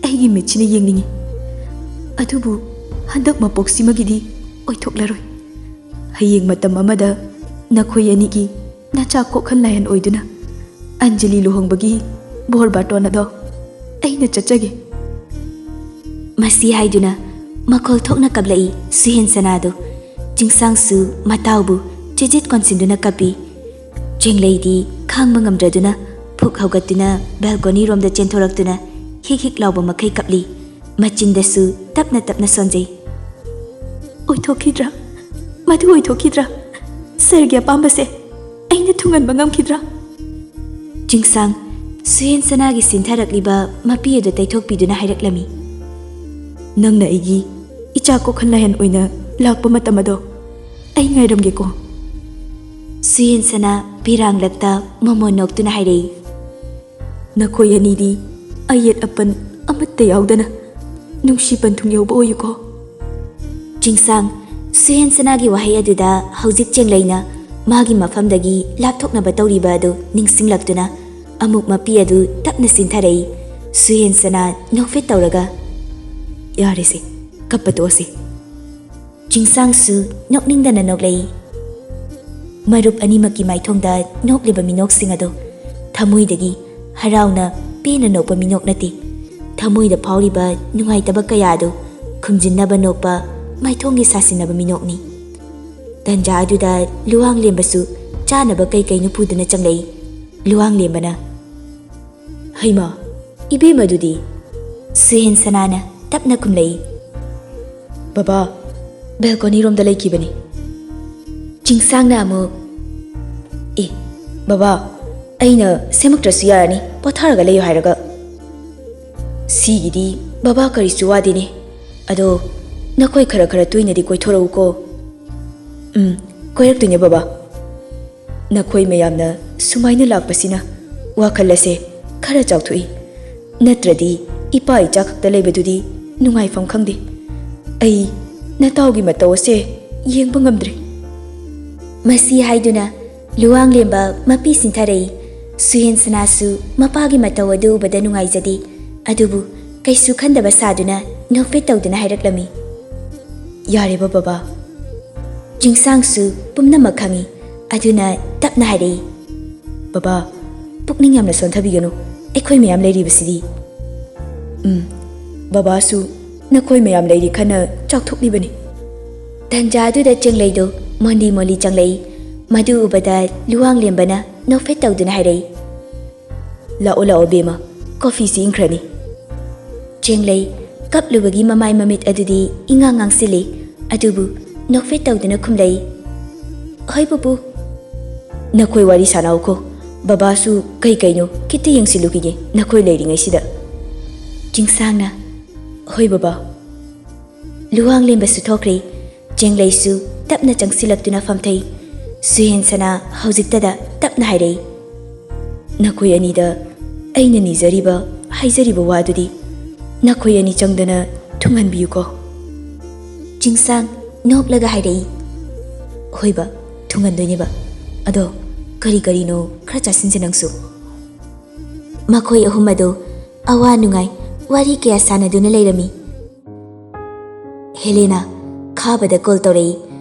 ꯑꯩꯒꯤ ꯃꯤꯠꯁꯤꯅ ꯌꯦꯡꯅꯤꯡꯏ꯫ ꯑꯗꯨꯕꯨ ꯍꯟꯗꯛ ꯃꯄꯣꯛꯁꯤꯃꯒꯤꯗꯤ ꯑꯣꯏꯊꯣꯛꯂꯔꯣꯏ꯫ ꯍꯌꯦꯡ ꯃꯇꯝ ꯑꯃꯗ ꯅꯈꯣꯏ ꯑꯅꯤꯒꯤ ꯅꯆꯥ ꯀꯣꯛꯍꯟ ꯂꯥꯏꯍꯟ ꯑꯣꯏꯗꯨꯅ ꯑꯟꯖꯂꯤ ꯂꯨꯍꯣꯡꯕꯒꯤ ꯕꯣꯔ ꯕꯥꯇꯣꯟ ꯑꯗꯣ ꯑꯩꯅ ꯆꯠꯆꯒꯦ꯫" ꯃꯁꯤ ꯍꯥꯏꯗꯨꯅ ꯃꯈꯣꯜ ꯊꯣꯛꯅ ꯀꯞꯂꯛꯏ ꯁꯨꯍꯦꯟꯁꯅꯥꯗꯨ꯫ ꯆꯤꯡꯁꯥꯡꯁꯨ ꯃꯇꯥꯎꯕꯨ ꯆꯤꯖꯤꯠ ꯀꯣꯟꯁꯤꯟꯗꯨꯅ ꯀꯞꯄꯤ꯫ ꯆꯦꯡꯂꯩꯗꯤ ꯈꯥꯡꯕ ꯉꯝꯗ꯭ꯔꯗꯨꯅ ꯍꯧꯒꯠꯇꯨꯅ ꯕꯦꯜꯀꯣꯅꯤꯔꯣꯝꯗ ꯆꯦꯟꯊꯣꯔꯛꯇꯨꯅ ꯍꯤꯛ ꯍꯤꯛ ꯂꯥꯎꯕ ꯃꯈꯩ ꯀꯞꯂꯤ꯫ ꯃꯆꯤꯟꯗꯁꯨ ꯇꯞꯅ ꯇꯞꯅ ꯁꯣꯟꯖꯩ꯫ "ꯑꯣꯏꯊꯣꯛꯈꯤꯗ꯭ꯔꯥ? ꯃꯗꯨ ꯑꯣꯏꯊꯣꯛꯈꯤꯗ꯭ꯔꯥ? ꯁꯔꯒꯤ ꯑꯄꯥꯝꯕꯁꯦ ꯑꯩꯅ ꯊꯨꯡꯍꯟꯕ ꯉꯝꯈꯤꯗ꯭ꯔꯥ?" ꯆꯤꯡꯁꯥꯡ ꯁꯨꯍꯦꯟ ꯁꯅꯥꯒꯤ ꯁꯤꯟꯊꯔꯛꯂꯤꯕ ꯃꯄꯤ ꯑꯗꯨ ꯇꯩꯊꯣꯛꯄꯤꯗꯨꯅ ꯍꯥꯏꯔꯛꯂꯝꯃꯤ꯫ "ꯅꯪꯅ ꯑꯩꯒꯤ ꯏꯆꯥ ꯀꯣꯛꯍꯟ ꯂꯥꯏꯍꯟ ꯑꯣꯏꯅ ꯂꯥꯛꯄ ꯃꯇꯝ ꯑꯗꯣ ꯑꯩ ꯉꯥꯏꯔꯝꯒꯦꯀꯣ?" ꯁꯨꯍꯦꯟ ꯁꯅꯥ ꯄꯤꯔꯥꯡꯂꯛꯇ ꯃꯃꯣꯟ ꯅꯣꯛꯇꯨꯅ ꯍꯥꯏꯔꯛꯏ꯫ "ꯅꯈꯣꯏ ꯑꯅꯤꯗꯤ ꯑꯌꯦꯠ ꯑꯄꯟ ꯑꯃꯠꯇ ꯌꯥꯎꯗꯅ ꯅꯨꯡꯁꯤ ꯄꯟꯊꯨꯡ ꯌꯧꯕ ꯑꯣꯏꯌꯨꯀꯣ꯫" ꯆꯤꯡꯁꯥꯡ ꯁꯨꯍꯦꯟ ꯁꯅꯥꯒꯤ ꯋꯥꯍꯩ ꯑꯗꯨꯗ ꯍꯧꯖꯤꯛ ꯆꯦꯡꯂꯩꯅ ꯃꯥꯒꯤ ꯃꯐꯝꯗꯒꯤ ꯂꯥꯞꯊꯣꯛꯅꯕ ꯇꯧꯔꯤꯕ ꯑꯗꯨ ꯅꯤꯡꯁꯤꯡꯂꯛꯇꯨꯅ ꯑꯃꯨꯛ ꯃꯄꯤ ꯑꯗꯨ ꯇꯞꯅ ꯆꯤꯟꯊꯔꯛꯏ꯫ ꯁꯨꯍꯦꯟ ꯁꯅꯥ ꯅꯣꯛꯐꯦꯠ ꯇꯧꯔꯒ, "ꯌꯥꯔꯦꯁꯦ, ꯀꯞꯄ ꯇꯣꯛꯑꯁꯦ꯫" ꯆꯤꯡꯁꯥꯡꯁꯨ ꯅꯣꯛꯅꯤꯡꯗꯅ ꯅꯣꯛꯂꯛꯏ꯫ ꯃꯔꯨꯞ ꯑꯅꯤꯃꯛꯀꯤ ꯃꯥꯏꯊꯣꯡꯗ ꯅꯣꯛꯂꯤꯕ ꯃꯤꯅꯣꯛꯁꯤꯡ ꯑꯗꯨ ꯊꯃꯣꯏꯗꯒꯤ ꯍꯔꯥꯎꯅ ꯄꯦꯟꯅ ꯅꯣꯛꯄ ꯃꯤꯅꯣꯛ ꯅꯠꯇꯦ꯫ ꯊꯃꯣꯏꯗ ꯐꯥꯎꯔꯤꯕ ꯅꯨꯡꯉꯥꯏꯇꯕ ꯀꯌꯥ ꯑꯗꯨ ꯈꯨꯝꯖꯤꯟꯅꯕ ꯅꯣꯛꯄ ꯃꯥꯏꯊꯣꯡꯒꯤ ꯁꯥꯁꯤꯟꯅꯕ ꯃꯤꯅꯣꯛꯅꯤ꯫ ꯇꯟꯖꯥ ꯑꯗꯨꯗ ꯂꯨꯋꯥꯡꯂꯦꯝꯕꯁꯨ ꯆꯥꯅꯕ ꯀꯩ ꯀꯩꯅꯣ ꯄꯨꯗꯨꯅ ꯆꯪꯂꯛꯏ꯫ ꯂꯨꯋꯥꯡꯂꯦꯝꯕꯅ, "ꯍꯩꯃꯥ, ꯏꯕꯦꯝꯃꯗꯨꯗꯤ?" ꯁꯨꯍꯦꯟ ꯁꯅꯥꯅ ꯇꯞꯅ ꯈꯨꯝꯂꯛꯏ꯫ "ꯕꯕꯥ, ꯕꯦꯜꯀꯣꯅꯤꯔꯣꯝꯗ ꯂꯩꯈꯤꯕꯅꯤ꯫" ꯆꯤꯡꯁꯥꯡꯅ ꯑꯃꯨꯛ, "ꯑꯦ, ꯕꯕꯥ, ꯑꯩꯅ ꯁꯦꯝꯃꯛꯇ꯭ꯔꯁꯨ ꯌꯥꯔꯅꯤ, ꯄꯣꯊꯥꯔꯒ ꯂꯩꯌꯨ ꯍꯥꯏꯔꯒ꯫" "ꯁꯤꯒꯤꯗꯤ ꯕꯕꯥ ꯀꯔꯤꯁꯨ ꯋꯥꯗꯦꯅꯦ꯫ ꯑꯗꯣ ꯅꯈꯣꯏ ꯈꯔ ꯈꯔ ꯇꯣꯏꯅꯗꯤ ꯀꯣꯏꯊꯣꯔꯛꯎꯀꯣ꯫" "ꯎꯝ, ꯀꯣꯏꯔꯛꯇꯣꯏꯅꯦ ꯕꯕꯥ꯫" "ꯅꯈꯣꯏ ꯃꯌꯥꯝꯅ ꯁꯨꯃꯥꯏꯅ ꯂꯥꯛꯄꯁꯤꯅ ꯋꯥꯈꯜ ꯑꯁꯦ ꯈꯔ ꯆꯥꯎꯊꯣꯛꯏ꯫ ꯅꯠꯇ꯭ꯔꯗꯤ ꯏꯄꯥ ꯏꯆꯥ ꯈꯛꯇ ꯂꯩꯕꯗꯨꯗꯤ ꯅꯨꯡꯉꯥꯏꯐꯝ ꯈꯪꯗꯦ꯫ ꯑꯩ ꯅꯇꯥꯎꯒꯤ ꯃꯇꯧ ꯑꯁꯦ ꯌꯦꯡꯕ ꯉꯝꯗ꯭ꯔꯦ꯫" ꯃꯁꯤ ꯍꯥꯏꯗꯨꯅ ꯂꯨꯋꯥꯡꯂꯦꯝꯕ ꯃꯄꯤ ꯁꯤꯟꯊꯔꯛꯏ꯫ ꯁꯨꯍꯦꯟ ꯁꯅꯥꯁꯨ ꯃꯄꯥꯒꯤ ꯃꯇꯧ ꯑꯗꯨ ꯎꯕꯗ ꯅꯨꯡꯉꯥꯏꯖꯗꯦ꯫ ꯑꯗꯨꯕꯨ ꯀꯩꯁꯨ ꯈꯟꯗꯕ ꯁꯥꯗꯨꯅ ꯅꯣꯛꯐꯦꯠ ꯇꯧꯗꯨꯅ ꯍꯥꯏꯔꯛꯂꯝꯃꯤ꯫ "ꯌꯥꯔꯦꯕ ꯕꯕꯥ꯫" ꯆꯤꯡꯁꯥꯡꯁꯨ ꯄꯨꯝꯅꯃꯛ ꯈꯪꯏ꯫ ꯑꯗꯨꯅ ꯇꯞꯅ ꯍꯥꯏꯔꯛꯏ, "ꯕꯕꯥ, ꯄꯨꯛꯅꯤꯡ ꯌꯥꯝꯅ ꯁꯣꯟꯊꯕꯤꯒꯅꯨ, ꯑꯩꯈꯣꯏ ꯃꯌꯥꯝ ꯂꯩꯔꯤꯕꯁꯤꯗꯤ꯫" "ꯎꯝ, ꯕꯕꯥꯁꯨ ꯅꯈꯣꯏ ꯃꯌꯥꯝ ꯂꯩꯔꯤ ꯈꯟꯅ ꯆꯥꯎꯊꯣꯛꯂꯤꯕꯅꯤ꯫" ꯇꯟꯖꯥ ꯑꯗꯨꯗ ꯆꯦꯡꯂꯩꯗꯨ ꯃꯣꯟꯂꯤ ꯃꯣꯟꯂꯤ ꯆꯪꯂꯛꯏ꯫ ꯃꯗꯨ ꯎꯕꯗ ꯂꯨꯋꯥꯡꯂꯦꯝꯕꯅ ꯅꯣꯛꯐꯦꯠ ꯇꯧꯗꯨꯅ ꯍꯥꯏꯔꯛꯏ, "ꯂꯥꯛꯑꯣ, ꯂꯥꯛꯑꯣ ꯕꯦꯝꯃ, ꯀꯣꯐꯤꯁꯤ ꯏꯪꯈ꯭ꯔꯅꯤ꯫" ꯆꯦꯡꯂꯩ ꯀꯞꯂꯨꯕꯒꯤ ꯃꯃꯥꯏ ꯃꯃꯤꯠ ꯑꯗꯨꯗꯤ ꯏꯉꯥꯡ ꯉꯥꯡꯁꯤꯜꯂꯤ, ꯑꯗꯨꯕꯨ ꯅꯣꯛꯐꯦꯠ ꯇꯧꯗꯨꯅ ꯈꯨꯝꯂꯛꯏ, "ꯍꯣꯏ ꯄꯨꯄꯨ꯫" "ꯅꯈꯣꯏ ꯋꯥꯔꯤ ꯁꯥꯟꯅꯧꯀꯣ, ꯕꯕꯥꯁꯨ ꯀꯩ ꯀꯩꯅꯣ ꯈꯤꯠꯇ ꯌꯦꯡꯁꯤꯜꯂꯨꯈꯤꯒꯦ ꯅꯈꯣꯏ ꯂꯩꯔꯤꯉꯩꯁꯤꯗ꯫" ꯆꯤꯡꯁꯥꯡꯅ, "ꯍꯣꯏ ꯕꯕꯥ꯫" ꯂꯨꯋꯥꯡꯂꯦꯝꯕꯁꯨ ꯊꯣꯛꯈ꯭ꯔꯦ꯫ ꯆꯦꯡꯂꯩꯁꯨ ꯇꯞꯅ ꯆꯪꯁꯤꯜꯂꯛꯇꯨꯅ ꯐꯝꯊꯩ꯫ ꯁꯨꯍꯦꯟꯁꯅꯥ ꯍꯧꯖꯤꯛꯇꯗ ꯇꯞꯅ ꯍꯥꯏꯔꯛꯏ, "ꯅꯈꯣꯏ ꯑꯅꯤꯗ ꯑꯩꯅ ꯅꯤꯖꯔꯤꯕ, ꯍꯥꯏꯖꯔꯤꯕ ꯋꯥꯗꯨꯗꯤ ꯅꯈꯣꯏ ꯑꯅꯤ ꯆꯪꯗꯅ ꯊꯨꯡꯍꯟꯕꯤꯌꯨꯀꯣ꯫" ꯆꯤꯡꯁꯥꯡ ꯅꯣꯛꯂꯒ ꯍꯥꯏꯔꯛꯏ, "ꯍꯣꯏꯕ, ꯊꯨꯡꯍꯟꯗꯣꯏꯅꯦꯕ꯫ ꯑꯗꯣ ꯀꯔꯤ ꯀꯔꯤꯅꯣ ꯈꯔ ꯆꯥꯁꯤꯟꯁꯦ ꯅꯪꯁꯨ꯫" ꯃꯈꯣꯏ ꯑꯍꯨꯝ ꯑꯗꯨ ꯑꯋꯥ ꯅꯨꯡꯉꯥꯏ ꯋꯥꯔꯤ ꯀꯌꯥ ꯁꯥꯟꯅꯗꯨꯅ ꯂꯩꯔꯝꯃꯤ꯫ ꯍꯦꯂꯦꯅꯥ ꯈꯥꯕꯗ ꯀꯣꯜ ꯇꯧꯔꯛꯏ꯫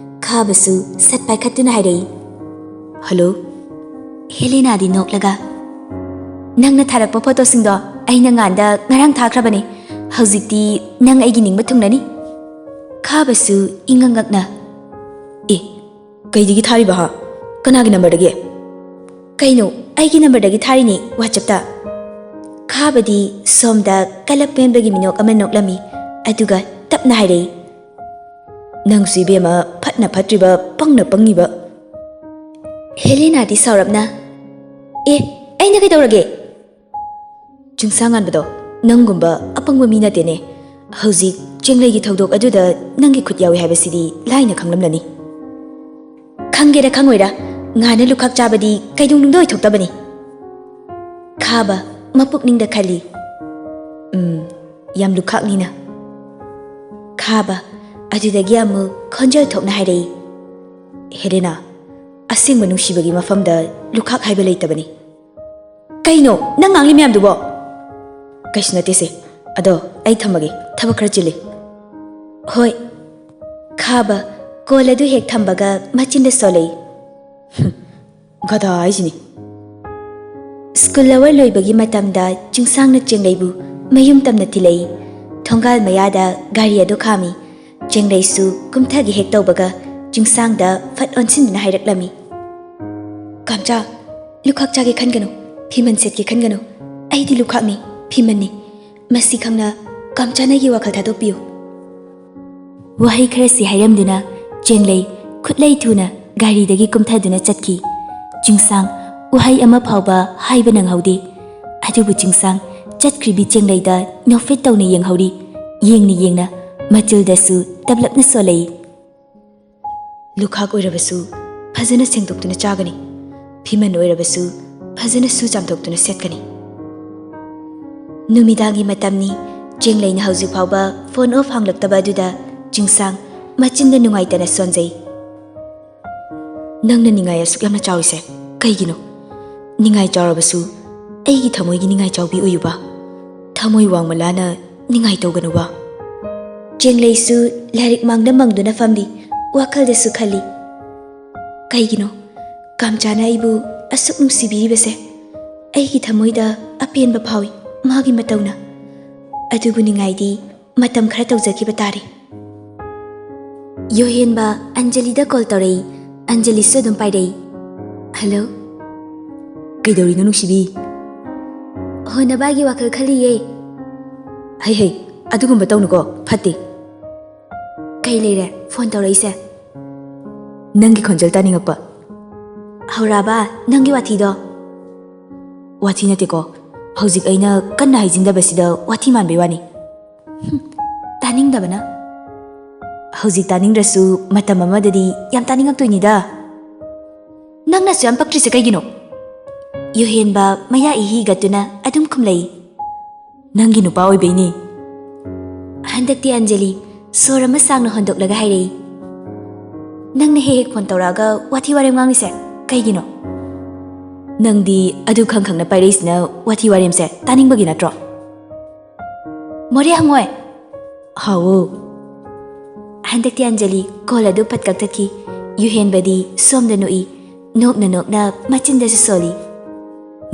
ꯈꯥꯕꯁꯨ ꯁꯠ ꯄꯥꯏꯈꯠꯇꯨꯅ ꯍꯥꯏꯔꯛꯏ, "ꯍꯜꯂꯣ꯫" ꯍꯦꯂꯦꯅꯥꯗꯤ ꯅꯣꯛꯂꯒ, "ꯅꯪꯅ ꯊꯥꯔꯛꯄ ꯐꯣꯇꯣꯁꯤꯡꯗꯣ ꯑꯩꯅ ꯉꯥꯟꯗ ꯉꯔꯥꯡ ꯊꯥꯈ꯭ꯔꯕꯅꯦ꯫ ꯍꯧꯖꯤꯛꯇꯤ ꯅꯪ ꯑꯩꯒꯤ ꯅꯤꯡꯕ ꯊꯨꯡꯂꯅꯤ꯫" ꯈꯥꯕꯁꯨ ꯏꯉꯛ ꯉꯛꯅ, "ꯑꯦ, ꯀꯩꯗꯒꯤ ꯊꯥꯔꯤꯕ ꯍꯥ? ꯀꯅꯥꯒꯤ ꯅꯝꯕꯔꯗꯒꯤ?" "ꯀꯩꯅꯣ, ꯑꯩꯒꯤ ꯅꯝꯕꯔꯗꯒꯤ ꯊꯥꯔꯤꯅꯤ, WhatsApp-ꯇ꯫" ꯈꯥꯕꯗꯤ ꯁꯣꯝꯗ ꯀꯂꯞ ꯄꯦꯟꯕꯒꯤ ꯃꯤꯅꯣꯛ ꯑꯃ ꯅꯣꯛꯂꯝꯃꯤ, ꯑꯗꯨꯒ ꯇꯞꯅ ꯍꯥꯏꯔꯛꯏ, "ꯅꯪꯁꯨ ꯏꯕꯦꯝꯃ, ꯐꯠꯅ ꯐꯠꯇ꯭ꯔꯤꯕ, ꯄꯪꯅ ꯄꯪꯉꯤꯕ꯫" ꯍꯦꯂꯦꯅꯥꯗꯤ ꯁꯥꯎꯔꯞꯅ, "ꯑꯦ, ꯑꯩꯅ ꯀꯩꯗꯧꯔꯒꯦ?" "ꯆꯤꯡꯁꯥꯡꯉꯥꯟꯕꯗꯣ, ꯅꯪꯒꯨꯝꯕ ꯑꯄꯪꯕ ꯃꯤ ꯅꯠꯇꯦꯅꯦ꯫ ꯍꯧꯖꯤꯛ ꯆꯦꯡꯂꯩꯒꯤ ꯊꯧꯗꯣꯛ ꯑꯗꯨꯗ ꯅꯪꯒꯤ ꯈꯨꯠ ꯌꯥꯎꯏ ꯍꯥꯏꯕꯁꯤꯗꯤ ꯂꯥꯏꯅ ꯈꯪꯂꯝꯂꯅꯤ꯫" "ꯈꯪꯒꯦꯔꯥ ꯈꯪꯉꯣꯏꯔꯥ, ꯉꯥꯅ ꯂꯨꯈꯥꯛ ꯆꯥꯕꯗꯤ ꯀꯩꯗꯧꯅꯨꯡꯗ ꯑꯣꯏꯊꯣꯛꯇꯕꯅꯤ꯫" ꯈꯥꯕ ꯃꯄꯨꯛꯅꯤꯡꯗ ꯈꯜꯂꯤ, "ꯎꯝ, ꯌꯥꯝ ꯂꯨꯈꯥꯛꯅꯤꯅ꯫" ꯈꯥꯕ ꯑꯗꯨꯗꯒꯤ ꯑꯃꯨꯛ ꯈꯣꯟꯖꯦꯜ ꯊꯣꯛꯅ ꯍꯥꯏꯔꯛꯏ, "ꯍꯦꯂꯦꯅꯥ, ꯑꯁꯦꯡꯕ ꯅꯨꯡꯁꯤꯕꯒꯤ ꯃꯐꯝꯗ ꯂꯨꯈꯥꯛ ꯍꯥꯏꯕ ꯂꯩꯇꯕꯅꯤ꯫" "ꯀꯩꯅꯣ ꯅꯪ ꯉꯥꯡꯂꯤ ꯃꯌꯥꯝꯗꯨꯕꯣ?" "ꯀꯩꯁꯨ ꯅꯠꯇꯦꯁꯦ꯫ ꯑꯗꯣ ꯑꯩ ꯊꯝꯃꯒꯦ, ꯊꯕꯛ ꯈꯔ ꯆꯤꯜꯂꯤ꯫" "ꯍꯣꯏ꯫" ꯈꯥꯕ ꯀꯣꯜ ꯑꯗꯨ ꯍꯦꯛ ꯊꯝꯕꯒ ꯃꯆꯤꯟꯗ ꯁꯣꯜꯂꯛꯏ, "ꯒꯙꯥ ꯍꯥꯏꯁꯤꯅꯤ꯫" ꯁ꯭ꯀꯨꯜ ꯑꯋꯔ ꯂꯣꯏꯕꯒꯤ ꯃꯇꯝꯗ ꯆꯤꯡꯁꯥꯡꯅ ꯆꯦꯡꯂꯩꯕꯨ ꯃꯌꯨꯝ ꯇꯝꯅ ꯊꯤꯜꯂꯛꯏ꯫ ꯊꯣꯡꯒꯥꯜ ꯃꯌꯥꯗ ꯒꯥꯔꯤ ꯑꯗꯨ ꯈꯥꯝꯃꯤ꯫ ꯆꯦꯡꯂꯩꯁꯨ ꯀꯨꯝꯊꯒꯦ ꯍꯦꯛ ꯇꯧꯕꯒ ꯆꯤꯡꯁꯥꯡꯗ ꯐꯠ ꯑꯣꯟꯁꯤꯟꯗꯨꯅ ꯍꯥꯏꯔꯛꯂꯝꯃꯤ, "ꯀꯥꯝꯆꯥ, ꯂꯨꯈꯥꯛ ꯆꯥꯒꯦ ꯈꯟꯒꯅꯨ꯫ ꯐꯤꯃꯟ ꯁꯦꯠꯀꯦ ꯈꯟꯒꯅꯨ꯫ ꯑꯩꯗꯤ ꯂꯨꯈꯥꯛꯅꯤ, ꯐꯤꯃꯟꯅꯤ꯫ ꯃꯁꯤ ꯈꯪꯅ ꯀꯥꯝꯆꯥꯅ ꯑꯩꯒꯤ ꯋꯥꯈꯜ ꯊꯥꯗꯣꯛꯄꯤꯌꯨ꯫ ꯋꯥꯍꯩ ꯈꯔꯁꯤ ꯍꯥꯏꯔꯝꯗꯨꯅ ꯆꯦꯡꯂꯩ ꯈꯨꯠꯂꯩ ꯊꯨꯅ ꯒꯥꯔꯤꯗꯒꯤ ꯀꯨꯝꯊꯗꯨꯅ ꯆꯠꯈꯤ꯫ ꯆꯤꯡꯁꯥꯡ ꯋꯥꯍꯩ ꯑꯃ ꯐꯥꯎꯕ ꯍꯥꯏꯕ ꯅꯪꯍꯧꯗꯦ꯫ ꯑꯗꯨꯕꯨ ꯆꯤꯡꯁꯥꯡ ꯆꯠꯈ꯭ꯔꯤꯕꯤ ꯆꯦꯡꯂꯩꯗ ꯅꯣꯛꯐꯦꯠ ꯇꯧꯅ ꯌꯦꯡꯍꯧꯔꯤ꯫ ꯌꯦꯡꯅ ꯌꯦꯡꯅ ꯃꯆꯤꯜꯗꯁꯨ ꯇꯞꯂꯞꯅ ꯁꯣꯜꯂꯛꯏ꯫ ꯂꯨꯈꯥꯛ ꯑꯣꯏꯔꯕꯁꯨ ꯐꯖꯅ ꯁꯦꯡꯗꯣꯛꯇꯨꯅ ꯆꯥꯒꯅꯤ꯫ ꯐꯤꯃꯟ ꯑꯣꯏꯔꯕꯁꯨ ꯐꯖꯅ ꯁꯨ ꯆꯥꯝꯊꯣꯛꯇꯨꯅ ꯁꯦꯠꯀꯅꯤ꯫ ꯅꯨꯃꯤꯗꯥꯡꯒꯤ ꯃꯇꯝꯅꯤ꯫ ꯆꯦꯡꯂꯩꯅ ꯍꯧꯖꯤꯛ ꯐꯥꯎꯕ phone off ꯍꯥꯡꯂꯛꯇꯕ ꯑꯗꯨꯗ ꯆꯤꯡꯁꯥꯡ ꯃꯆꯤꯟꯗ ꯅꯨꯡꯉꯥꯏꯇꯅ ꯁꯣꯟꯖꯩ꯫ "ꯅꯪꯅ ꯅꯤꯡꯉꯥꯏ ꯑꯁꯨꯛ ꯌꯥꯝꯅ ꯆꯥꯎꯔꯤꯁꯦ ꯀꯩꯒꯤꯅꯣ? ꯅꯤꯡꯉꯥꯏ ꯆꯥꯎꯔꯕꯁꯨ ꯑꯩꯒꯤ ꯊꯃꯣꯏꯒꯤ ꯅꯤꯡꯉꯥꯏ ꯆꯥꯎꯕꯤ ꯑꯣꯏꯌꯨꯕ꯫ ꯊꯃꯣꯏ ꯋꯥꯡꯃꯂꯥꯅ ꯅꯤꯡꯉꯥꯏ ꯇꯧꯒꯅꯨꯕ꯫" ꯆꯦꯡꯂꯩꯁꯨ ꯂꯥꯏꯔꯤꯛ ꯃꯥꯡꯗ ꯃꯪꯗꯨꯅ ꯐꯝꯂꯤ꯫ ꯋꯥꯈꯜꯗꯁꯨ ꯈꯜꯂꯤ, "ꯀꯩꯒꯤꯅꯣ ꯀꯥꯝꯆꯥꯅ ꯑꯩꯕꯨ ꯑꯁꯨꯛ ꯅꯨꯡꯁꯤꯕꯤꯔꯤꯕꯁꯦ? ꯑꯩꯒꯤ ꯊꯃꯣꯏꯗ ꯑꯄꯦꯟꯕ ꯐꯥꯎꯏ ꯃꯥꯒꯤ ꯃꯇꯧꯅ꯫ ꯑꯗꯨꯕꯨ ꯅꯤꯡꯉꯥꯏꯗꯤ ꯃꯇꯝ ꯈꯔ ꯇꯧꯖꯈꯤꯕ ꯇꯥꯔꯦ꯫" ꯌꯣꯍꯦꯟꯕ ꯑꯟꯖꯂꯤꯗ call ꯇꯧꯔꯛꯏ꯫ ꯑꯟꯖꯂꯤꯁꯨ ꯑꯗꯨꯝ ꯄꯥꯏꯔꯛꯏ꯫ "Hello?" "ꯀꯩꯗꯧꯔꯤꯅꯣ ꯅꯨꯡꯁꯤꯕꯤ?" "ꯍꯣꯅꯕꯥꯒꯤ ꯋꯥꯈꯜ ꯈꯜꯂꯤꯌꯦ꯫" "ꯍꯩ ꯍꯩ, ꯑꯗꯨꯒꯨꯝꯕ ꯇꯧꯅꯨꯀꯣ, ꯐꯠꯇꯦ꯫" "ꯀꯩ ꯂꯩꯔꯦ phone ꯇꯧꯔꯛꯏꯁꯦ?" "ꯅꯪꯒꯤ ꯈꯣꯟꯖꯦꯜ ꯇꯥꯅꯤꯡꯉꯛꯄ꯫" "ꯍꯧꯔꯛꯑꯕ ꯅꯪꯒꯤ ꯋꯥꯊꯤꯗꯣ?" "ꯋꯥꯊꯤ ꯅꯠꯇꯦꯀꯣ, ꯍꯧꯖꯤꯛ ꯑꯩꯅ ꯀꯟꯅ ꯍꯥꯏꯖꯤꯟꯗꯕꯁꯤꯗ ꯋꯥꯊꯤ ꯃꯥꯟꯕꯩ ꯋꯥꯅꯤ꯫" "ꯍꯨꯝ, ꯇꯥꯅꯤꯡꯗꯕꯅ꯫" "ꯍꯧꯖꯤꯛ ꯇꯥꯅꯤꯡꯗ꯭ꯔꯁꯨ ꯃꯇꯝ ꯑꯃꯗꯗꯤ ꯌꯥꯝ ꯇꯥꯅꯤꯡꯉꯛꯇꯣꯏꯅꯤꯗ꯫" "ꯅꯪꯅꯁꯨ ꯌꯥꯝ ꯄꯛꯇ꯭ꯔꯤꯁꯦ ꯀꯩꯒꯤꯅꯣ?" ꯌꯨꯍꯦꯟꯕ ꯃꯌꯥ ꯏꯍꯤ ꯍꯤꯒꯠꯇꯨꯅ ꯑꯗꯨꯝ ꯈꯨꯝꯂꯛꯏ꯫ "ꯅꯪꯒꯤ ꯅꯨꯄꯥ ꯑꯣꯏꯕꯩꯅꯦ꯫" ꯍꯟꯗꯛꯇꯤ ꯑꯟꯖꯂꯤ ꯁꯣꯔ ꯑꯃ ꯁꯥꯡꯅ ꯍꯣꯟꯗꯣꯛꯂꯒ ꯍꯥꯏꯔꯛꯏ꯫ "ꯅꯪꯅ ꯍꯦꯛ ꯍꯦꯛ phone ꯇꯧꯔꯛꯑꯒ ꯋꯥꯊꯤ ꯋꯥꯔꯦꯝ ꯉꯥꯡꯂꯤꯁꯦ ꯀꯩꯒꯤꯅꯣ?" "ꯅꯪꯗꯤ ꯑꯗꯨ ꯈꯪ ꯈꯪꯅ ꯄꯥꯏꯔꯛꯏꯁꯤꯅ ꯋꯥꯊꯤ ꯋꯥꯔꯦꯝꯁꯦ ꯇꯥꯅꯤꯡꯕꯒꯤ ꯅꯠꯇ꯭ꯔꯣ?" "ꯃꯣꯔꯦ ꯍꯪꯉꯣꯏ!" "ꯍꯥꯎꯋꯣ!" ꯍꯟꯗꯛꯇꯤ ꯑꯟꯖꯂꯤ call ꯑꯗꯨ ꯐꯠ ꯀꯛꯊꯠꯈꯤ꯫ ꯌꯨꯍꯦꯟꯕꯗꯤ ꯁꯣꯝꯗ ꯅꯣꯛꯏ꯫ ꯅꯣꯛꯅ ꯅꯣꯛꯅ ꯃꯆꯤꯟꯗꯁꯨ ꯁꯣꯜꯂꯤ꯫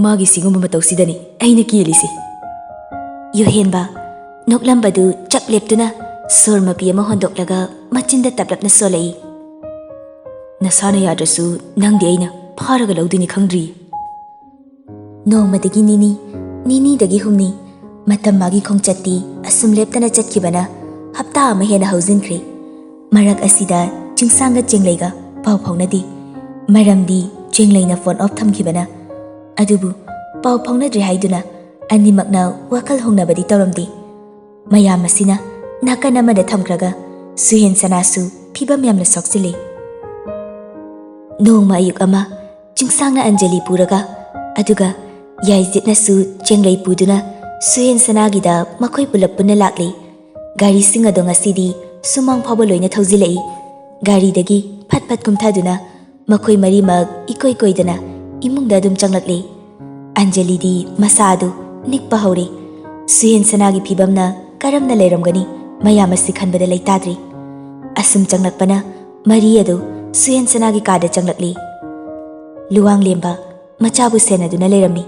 "ꯃꯥꯒꯤ ꯁꯤꯒꯨꯝꯕ ꯃꯇꯧꯁꯤꯗꯅꯤ ꯑꯩꯅ ꯀꯤꯔꯤꯁꯤ꯫" ꯌꯨꯍꯦꯟꯕ ꯅꯣꯛꯂꯝꯕꯗꯨ ꯆꯞ ꯂꯦꯞꯇꯨꯅ ꯁꯣꯔ ꯃꯄꯤ ꯑꯃ ꯍꯣꯟꯗꯣꯛꯂꯒ ꯃꯆꯤꯟꯗ ꯇꯞꯂꯞꯅ ꯁꯣꯜꯂꯛꯏ꯫ "ꯅꯁꯥꯅ ꯌꯥꯗ꯭ꯔꯁꯨ ꯅꯪꯗꯤ ꯑꯩꯅ ꯐꯥꯔꯒ ꯂꯧꯗꯣꯏꯅꯤ ꯈꯪꯗ꯭ꯔꯤ?" ꯅꯣꯡꯃꯗꯒꯤ ꯅꯤꯅꯤ, ꯅꯤꯅꯤꯗꯒꯤ ꯍꯨꯝꯅꯤ, ꯃꯇꯝ ꯃꯥꯒꯤ ꯈꯣꯡꯆꯠꯇꯤ ꯑꯁꯨꯝ ꯂꯦꯞꯇꯅ ꯆꯠꯈꯤꯕꯅ ꯍꯞꯇꯥ ꯑꯃ ꯍꯦꯟꯅ ꯍꯧꯖꯤꯟꯈ꯭ꯔꯦ꯫ ꯃꯔꯛ ꯑꯁꯤꯗ ꯆꯤꯡꯁꯥꯡꯒ ꯆꯦꯡꯂꯩꯒ ꯄꯥꯎ ꯐꯥꯎꯅꯗꯦ꯫ ꯃꯔꯝꯗꯤ ꯆꯦꯡꯂꯩꯅ ꯐꯣꯟ ꯑꯣꯐ ꯊꯝꯈꯤꯕꯅ꯫ ꯑꯗꯨꯕꯨ ꯄꯥꯎ ꯐꯥꯎꯅꯗ꯭ꯔꯦ ꯍꯥꯏꯗꯨꯅ ꯑꯅꯤꯃꯛꯅ ꯋꯥꯈꯜ ꯍꯣꯡꯅꯕꯗꯤ ꯇꯧꯔꯝꯗꯦ꯫ ꯃꯌꯥꯝ ꯑꯁꯤꯅ ꯅꯥꯀꯟ ꯑꯃꯗ ꯊꯝꯈ꯭ꯔꯒ ꯁꯨꯍꯦꯟ ꯁꯅꯥꯁꯨ ꯐꯤꯕꯝ ꯌꯥꯝꯅ ꯁꯣꯛꯆꯤꯜꯂꯤ꯫ ꯅꯣꯡꯃ ꯑꯌꯨꯛ ꯑꯃ ꯆꯤꯡꯁꯥꯡꯅ ꯑꯟꯖꯂꯤ ꯄꯨꯔꯒ, ꯑꯗꯨꯒ ꯌꯥꯏꯖꯤꯠꯅꯁꯨ ꯆꯦꯡꯂꯩ ꯄꯨꯗꯨꯅ ꯁꯨꯍꯦꯟ ꯁꯅꯥꯒꯤꯗ ꯃꯈꯣꯏ ꯄꯨꯂꯞ ꯄꯨꯟꯅ ꯂꯥꯛꯂꯤ꯫ ꯒꯥꯔꯤꯁꯤꯡ ꯑꯗꯣ ꯉꯁꯤꯗꯤ ꯁꯨꯃꯥꯡ ꯐꯥꯎꯕ ꯂꯣꯏꯅ ꯊꯧꯖꯤꯜꯂꯛꯏ꯫ ꯒꯥꯔꯤꯗꯒꯤ ꯐꯠ ꯐꯠ ꯀꯨꯝꯊꯗꯨꯅ ꯃꯈꯣꯏ ꯃꯔꯤꯃꯛ ꯏꯀꯣꯏ ꯀꯣꯏꯗꯅ ꯏꯃꯨꯡꯗ ꯑꯗꯨꯝ ꯆꯪꯂꯛꯂꯤ꯫ ꯑꯟꯖꯂꯤꯗꯤ ꯃꯁꯥ ꯑꯗꯨ ꯅꯤꯛꯄ ꯍꯧꯔꯦ꯫ ꯁꯨꯍꯦꯟ ꯁꯅꯥꯒꯤ ꯐꯤꯕꯝꯅ ꯀꯔꯝꯅ ꯂꯩꯔꯝꯒꯅꯤ, ꯃꯌꯥꯝ ꯑꯁꯤ ꯈꯟꯕꯗ ꯂꯩꯇꯥꯗ꯭ꯔꯤ꯫ ꯑꯁꯨꯝ ꯆꯪꯂꯛꯄꯅ ꯃꯔꯤ ꯑꯗꯨ ꯁꯨꯍꯦꯟ ꯁꯅꯥꯒꯤ ꯀꯥꯗ ꯆꯪꯂꯛꯂꯤ꯫ ꯂꯨꯋꯥꯡꯂꯦꯝꯕ ꯃꯆꯥꯕꯨ ꯁꯦꯟꯅꯗꯨꯅ ꯂꯩꯔꯝꯃꯤ꯫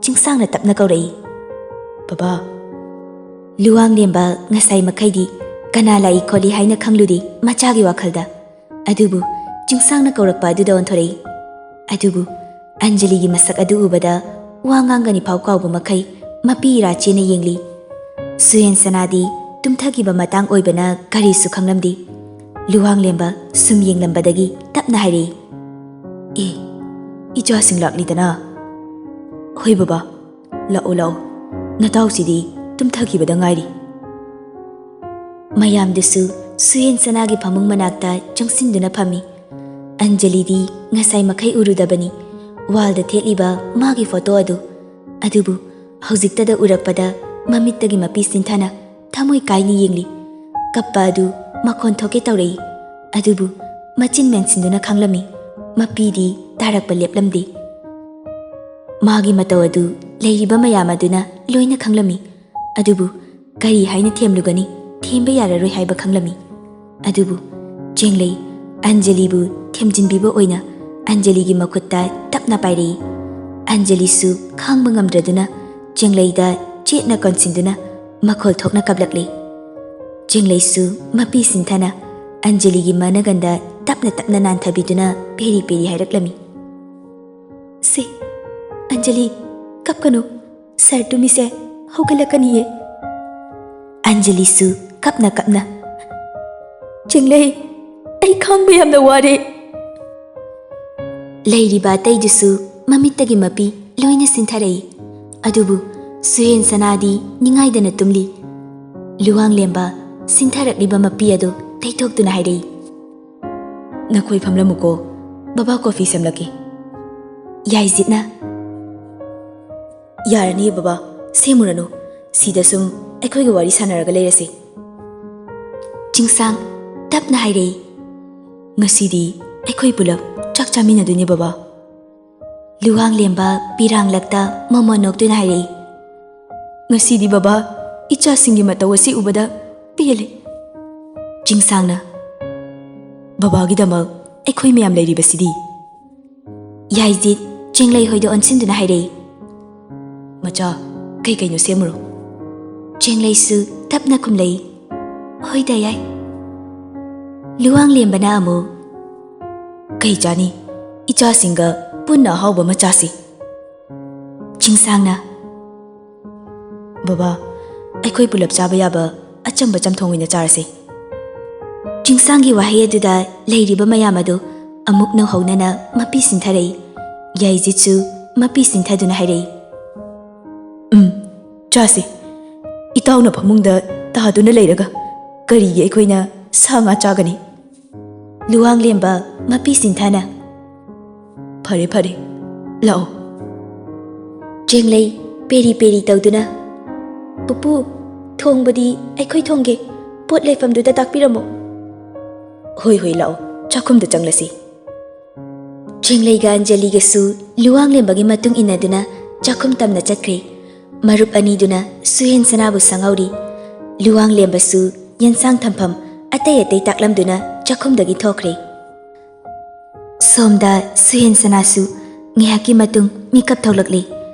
ꯆꯤꯡꯁꯥꯡꯅ ꯇꯞꯅ ꯀꯧꯔꯛꯏ, "ꯕꯕꯥ!" ꯂꯨꯋꯥꯡꯂꯦꯝꯕ ꯉꯁꯥꯏ ꯃꯈꯩꯗꯤ ꯀꯅꯥ ꯂꯥꯛꯏ ꯈꯣꯠꯂꯤ ꯍꯥꯏꯅ ꯈꯪꯂꯨꯗꯦ ꯃꯆꯥꯒꯤ ꯋꯥꯈꯜꯗ꯫ ꯑꯗꯨꯕꯨ ꯆꯤꯡꯁꯥꯡꯅ ꯀꯧꯔꯛꯄ ꯑꯗꯨꯗ ꯑꯣꯟꯊꯣꯔꯛꯏ꯫ ꯑꯗꯨꯕꯨ ꯑꯟꯖꯂꯤꯒꯤ ꯃꯁꯛ ꯑꯗꯨ ꯎꯕꯗ ꯋꯥ ꯉꯥꯡꯒꯅꯤ ꯐꯥꯎ ꯀꯥꯎꯕ ꯃꯈꯩ ꯃꯄꯤ ꯏꯔꯥ ꯆꯦꯅ ꯌꯦꯡꯂꯤ꯫ ꯁꯨꯍꯦꯟ ꯁꯅꯥꯗꯤ ꯇꯨꯝꯊꯈꯤꯕ ꯃꯇꯥꯡ ꯑꯣꯏꯕꯅ ꯀꯔꯤꯁꯨ ꯈꯪꯂꯝꯗꯦ꯫ ꯂꯨꯋꯥꯡꯂꯦꯝꯕ ꯁꯨꯝ ꯌꯦꯡꯂꯝꯕꯗꯒꯤ ꯇꯞꯅ ꯍꯥꯏꯔꯛꯏ, "ꯑꯦ, ꯏꯆꯥꯁꯤꯡ ꯂꯥꯛꯂꯤꯗꯅ?" "ꯍꯣꯏ ꯕꯕꯥ, ꯂꯥꯛꯑꯣ ꯂꯥꯛꯑꯣ, ꯅꯇꯥꯎꯁꯤꯗꯤ ꯇꯨꯝꯊꯈꯤꯕꯗ ꯉꯥꯏꯔꯤ꯫" ꯃꯌꯥꯝꯗꯨꯁꯨ ꯁꯨꯍꯦꯟ ꯁꯅꯥꯒꯤ ꯐꯃꯨꯡ ꯃꯅꯥꯛꯇ ꯆꯪꯁꯤꯟꯗꯨꯅ ꯐꯝꯃꯤ꯫ ꯑꯟꯖꯂꯤꯗꯤ ꯉꯁꯥꯏ ꯃꯈꯩ ꯎꯔꯨꯗꯕꯅꯤ, ꯋꯥꯜꯗ ꯊꯦꯠꯂꯤꯕ ꯃꯥꯒꯤ ꯐꯣꯇꯣ ꯑꯗꯨ꯫ ꯑꯗꯨꯕꯨ ꯍꯧꯖꯤꯛꯇꯗ ꯎꯔꯛꯄꯗ ꯃꯃꯤꯠꯇꯒꯤ ꯃꯄꯤ ꯁꯤꯟꯊꯅ ꯊꯃꯣꯏ ꯀꯥꯏꯅ ꯌꯦꯡꯂꯤ꯫ ꯀꯞꯄ ꯑꯗꯨ ꯃꯈꯣꯟ ꯊꯣꯛꯀꯦ ꯇꯧꯔꯛꯏ꯫ ꯑꯗꯨꯕꯨ ꯃꯆꯤꯟ ꯃꯦꯟꯁꯤꯟꯗꯨꯅ ꯈꯥꯡꯂꯝꯃꯤ꯫ ꯃꯄꯤꯗꯤ ꯇꯥꯔꯛꯄ ꯂꯦꯞꯂꯝꯗꯦ꯫ ꯃꯥꯒꯤ ꯃꯇꯧ ꯑꯗꯨ ꯂꯩꯔꯤꯕ ꯃꯌꯥꯝ ꯑꯗꯨꯅ ꯂꯣꯏꯅ ꯈꯪꯂꯝꯃꯤ꯫ ꯑꯗꯨꯕꯨ ꯀꯔꯤ ꯍꯥꯏꯅ ꯊꯦꯝꯂꯨꯒꯅꯤ? ꯊꯦꯝꯕ ꯌꯥꯔꯔꯣꯏ ꯍꯥꯏꯕ ꯈꯪꯂꯝꯃꯤ꯫ ꯑꯗꯨꯕꯨ ꯆꯦꯡꯂꯩ ꯑꯟꯖꯂꯤꯕꯨ ꯊꯦꯝꯖꯤꯟꯕꯤꯕ ꯑꯣꯏꯅ ꯑꯟꯖꯂꯤꯒꯤ ꯃꯈꯨꯠꯇ ꯇꯞꯅ ꯄꯥꯏꯔꯛꯏ꯫ ꯑꯟꯖꯂꯤꯁꯨ ꯈꯥꯡꯕ ꯉꯝꯗ꯭ꯔꯗꯨꯅ ꯆꯦꯡꯂꯩꯗ ꯆꯦꯠꯅ ꯀꯣꯟꯁꯤꯟꯗꯨꯅ ꯃꯈꯣꯜ ꯊꯣꯛꯅ ꯀꯞꯂꯛꯂꯤ꯫ ꯆꯦꯡꯂꯩꯁꯨ ꯃꯄꯤ ꯁꯤꯟꯊꯅ ꯑꯟꯖꯂꯤꯒꯤ ꯃꯅꯒꯟꯗ ꯇꯞꯅ ꯇꯞꯅ ꯅꯥꯟꯊꯕꯤꯗꯨꯅ ꯄꯦꯔꯤ ꯄꯦꯔꯤ ꯍꯥꯏꯔꯛꯂꯝꯃꯤ, "ꯁꯦ, ꯑꯟꯖꯂꯤ, "ꯀꯞꯀꯅꯨ, ꯁꯥꯔ ꯇꯨꯃꯤꯁꯦ ꯍꯧꯒꯠꯂꯛꯀꯅꯤꯌꯦ꯫" ꯑꯟꯖꯂꯤꯁꯨ ꯀꯞꯅ ꯀꯞꯅ, "ꯆꯦꯡꯂꯩ, ꯑꯩ ꯈꯥꯡꯕ ꯌꯥꯝꯅ ꯋꯥꯔꯦ꯫" ꯂꯩꯔꯤꯕ ꯑꯇꯩꯗꯨꯁꯨ ꯃꯃꯤꯠꯇꯒꯤ ꯃꯄꯤ ꯂꯣꯏꯅ ꯁꯤꯟꯊꯔꯛꯏ꯫ ꯑꯗꯨꯕꯨ ꯁꯨꯍꯦꯟ ꯁꯅꯥꯗꯤ ꯅꯤꯡꯉꯥꯏꯗꯅ ꯇꯨꯝꯂꯤ꯫ ꯂꯨꯋꯥꯡꯂꯦꯝꯕ ꯁꯤꯟꯊꯔꯛꯂꯤꯕ ꯃꯄꯤ ꯑꯗꯨ ꯇꯩꯊꯣꯛꯇꯨꯅ ꯍꯥꯏꯔꯛꯏ, "ꯅꯈꯣꯏ ꯐꯝꯂꯝꯃꯨꯀꯣ, ꯕꯕꯥ ꯀꯣꯐꯤ ꯁꯦꯝꯂꯛꯀꯦ꯫" ꯌꯥꯏꯖꯤꯠꯅ, "ꯌꯥꯔꯅꯤ ꯕꯕꯥ, ꯁꯦꯝꯃꯨꯔꯅꯨ, ꯁꯤꯗ ꯁꯨꯝ ꯑꯩꯈꯣꯏꯒ ꯋꯥꯔꯤ ꯁꯥꯟꯅꯔꯒ ꯂꯩꯔꯁꯤ꯫" ꯆꯤꯡꯁꯥꯡ ꯇꯞꯅ ꯍꯥꯏꯔꯛꯏ, "ꯉꯁꯤꯗꯤ ꯑꯩꯈꯣꯏ ꯄꯨꯂꯞ ꯆꯥꯛ ꯆꯥꯃꯤꯟꯅꯗꯣꯏꯅꯦ ꯕꯕꯥ꯫" ꯂꯨꯋꯥꯡꯂꯦꯝꯕ ꯄꯤꯔꯥꯡꯂꯛꯇ ꯃꯃꯣꯟ ꯅꯣꯛꯇꯨꯅ ꯍꯥꯏꯔꯛꯏ, "ꯉꯁꯤꯗꯤ ꯕꯕꯥ, ꯏꯆꯥꯁꯤꯡꯒꯤ ꯃꯇꯧ ꯑꯁꯤ ꯎꯕꯗ ꯄꯦꯜꯂꯦ꯫" ꯆꯤꯡꯁꯥꯡꯅ, "ꯕꯕꯥꯒꯤꯗꯃꯛ ꯑꯩꯈꯣꯏ ꯃꯌꯥꯝ ꯂꯩꯔꯤꯕꯁꯤꯗꯤ꯫" ꯌꯥꯏꯖꯤꯠ ꯆꯦꯡꯂꯩ ꯍꯣꯏꯗ ꯑꯣꯟꯁꯤꯟꯗꯨꯅ ꯍꯥꯏꯔꯛꯏ, "ꯃꯆꯥ, ꯀꯩ ꯀꯩꯅꯣ ꯁꯦꯝꯃꯨꯔꯣ꯫" ꯆꯦꯡꯂꯩꯁꯨ ꯇꯞꯅ ꯈꯨꯝꯂꯛꯏ, "ꯍꯣꯏꯗ ꯌꯥꯏ꯫" ꯂꯨꯋꯥꯡꯂꯦꯝꯕꯅ ꯑꯃꯨꯛ, "ꯀꯩ ꯆꯥꯅꯤ? ꯏꯆꯥꯁꯤꯡꯒ ꯄꯨꯟꯅ ꯑꯍꯥꯎꯕ ꯑꯃ ꯆꯥꯁꯤ꯫" ꯆꯤꯡꯁꯥꯡꯅ, "ꯕꯕꯥ, ꯑꯩꯈꯣꯏ ꯄꯨꯂꯞ ꯆꯥꯕ ꯌꯥꯕ ꯑꯆꯝꯕ ꯆꯝꯊꯣꯡ ꯑꯣꯏꯅ ꯆꯥꯔꯁꯤ꯫" ꯆꯤꯡꯁꯥꯡꯒꯤ ꯋꯥꯍꯩ ꯑꯗꯨꯗ ꯂꯩꯔꯤꯕ ꯃꯌꯥꯝ ꯑꯗꯨ ꯑꯃꯨꯛ ꯅꯧꯍꯧꯅꯅ ꯃꯄꯤ ꯁꯤꯟꯊꯔꯛꯏ꯫ ꯌꯥꯏꯖꯤꯠꯁꯨ ꯃꯄꯤ ꯁꯤꯟꯊꯗꯨꯅ ꯍꯥꯏꯔꯛꯏ, "ꯎꯝ, ꯆꯥꯁꯤ꯫ ꯏꯇꯥꯎꯅ ꯐꯃꯨꯡꯗ ꯇꯥꯗꯨꯅ ꯂꯩꯔꯒ ꯀꯔꯤꯒꯤ ꯑꯩꯈꯣꯏꯅ ꯁꯥ ꯉꯥ ꯆꯥꯒꯅꯤ?" ꯂꯨꯋꯥꯡꯂꯦꯝꯕ ꯃꯄꯤ ꯁꯤꯟꯊꯅ, "ꯐꯔꯦ, ꯐꯔꯦ, ꯂꯥꯛꯑꯣ꯫" ꯆꯦꯡꯂꯩ ꯄꯦꯔꯤ ꯄꯦꯔꯤ ꯇꯧꯗꯨꯅ, "ꯄꯨꯄꯨ, ꯊꯣꯡꯕꯗꯤ ꯑꯩꯈꯣꯏ ꯊꯣꯡꯒꯦ, ꯄꯣꯠ ꯂꯩꯐꯝꯗꯨꯗ ꯇꯥꯛꯄꯤꯔꯝꯃꯣ꯫" "ꯍꯣꯏ, ꯍꯣꯏ, ꯂꯥꯛꯑꯣ, ꯆꯥꯛꯈꯨꯝꯗ ꯆꯪꯂꯁꯤ꯫" ꯆꯦꯡꯂꯩꯒ ꯑꯟꯖꯂꯤꯒꯁꯨ ꯂꯨꯋꯥꯡꯂꯦꯝꯕꯒꯤ ꯃꯇꯨꯡ ꯏꯟꯅꯗꯨꯅ ꯆꯥꯛꯈꯨꯝ ꯇꯝꯅ ꯆꯠꯈ꯭ꯔꯦ꯫ ꯃꯔꯨꯞ ꯑꯅꯤꯗꯨꯅ ꯁꯨꯍꯦꯟ ꯁꯅꯥꯕꯨ ꯁꯪꯍꯧꯔꯤ꯫ ꯂꯨꯋꯥꯡꯂꯦꯝꯕꯁꯨ ꯌꯦꯟꯁꯥꯡ ꯊꯝꯐꯝ ꯑꯇꯩ ꯑꯇꯩ ꯇꯥꯛꯂꯝꯗꯨꯅ ꯆꯥꯛꯈꯨꯝꯗꯒꯤ ꯊꯣꯛꯈ꯭ꯔꯦ꯫ ꯁꯣꯝꯗ ꯁꯨꯍꯦꯟ ꯁꯅꯥꯁꯨ ꯉꯥꯏꯍꯥꯛꯀꯤ ꯃꯇꯨꯡ ꯃꯤꯀꯞ ꯊꯣꯛꯂꯛꯂꯦ꯫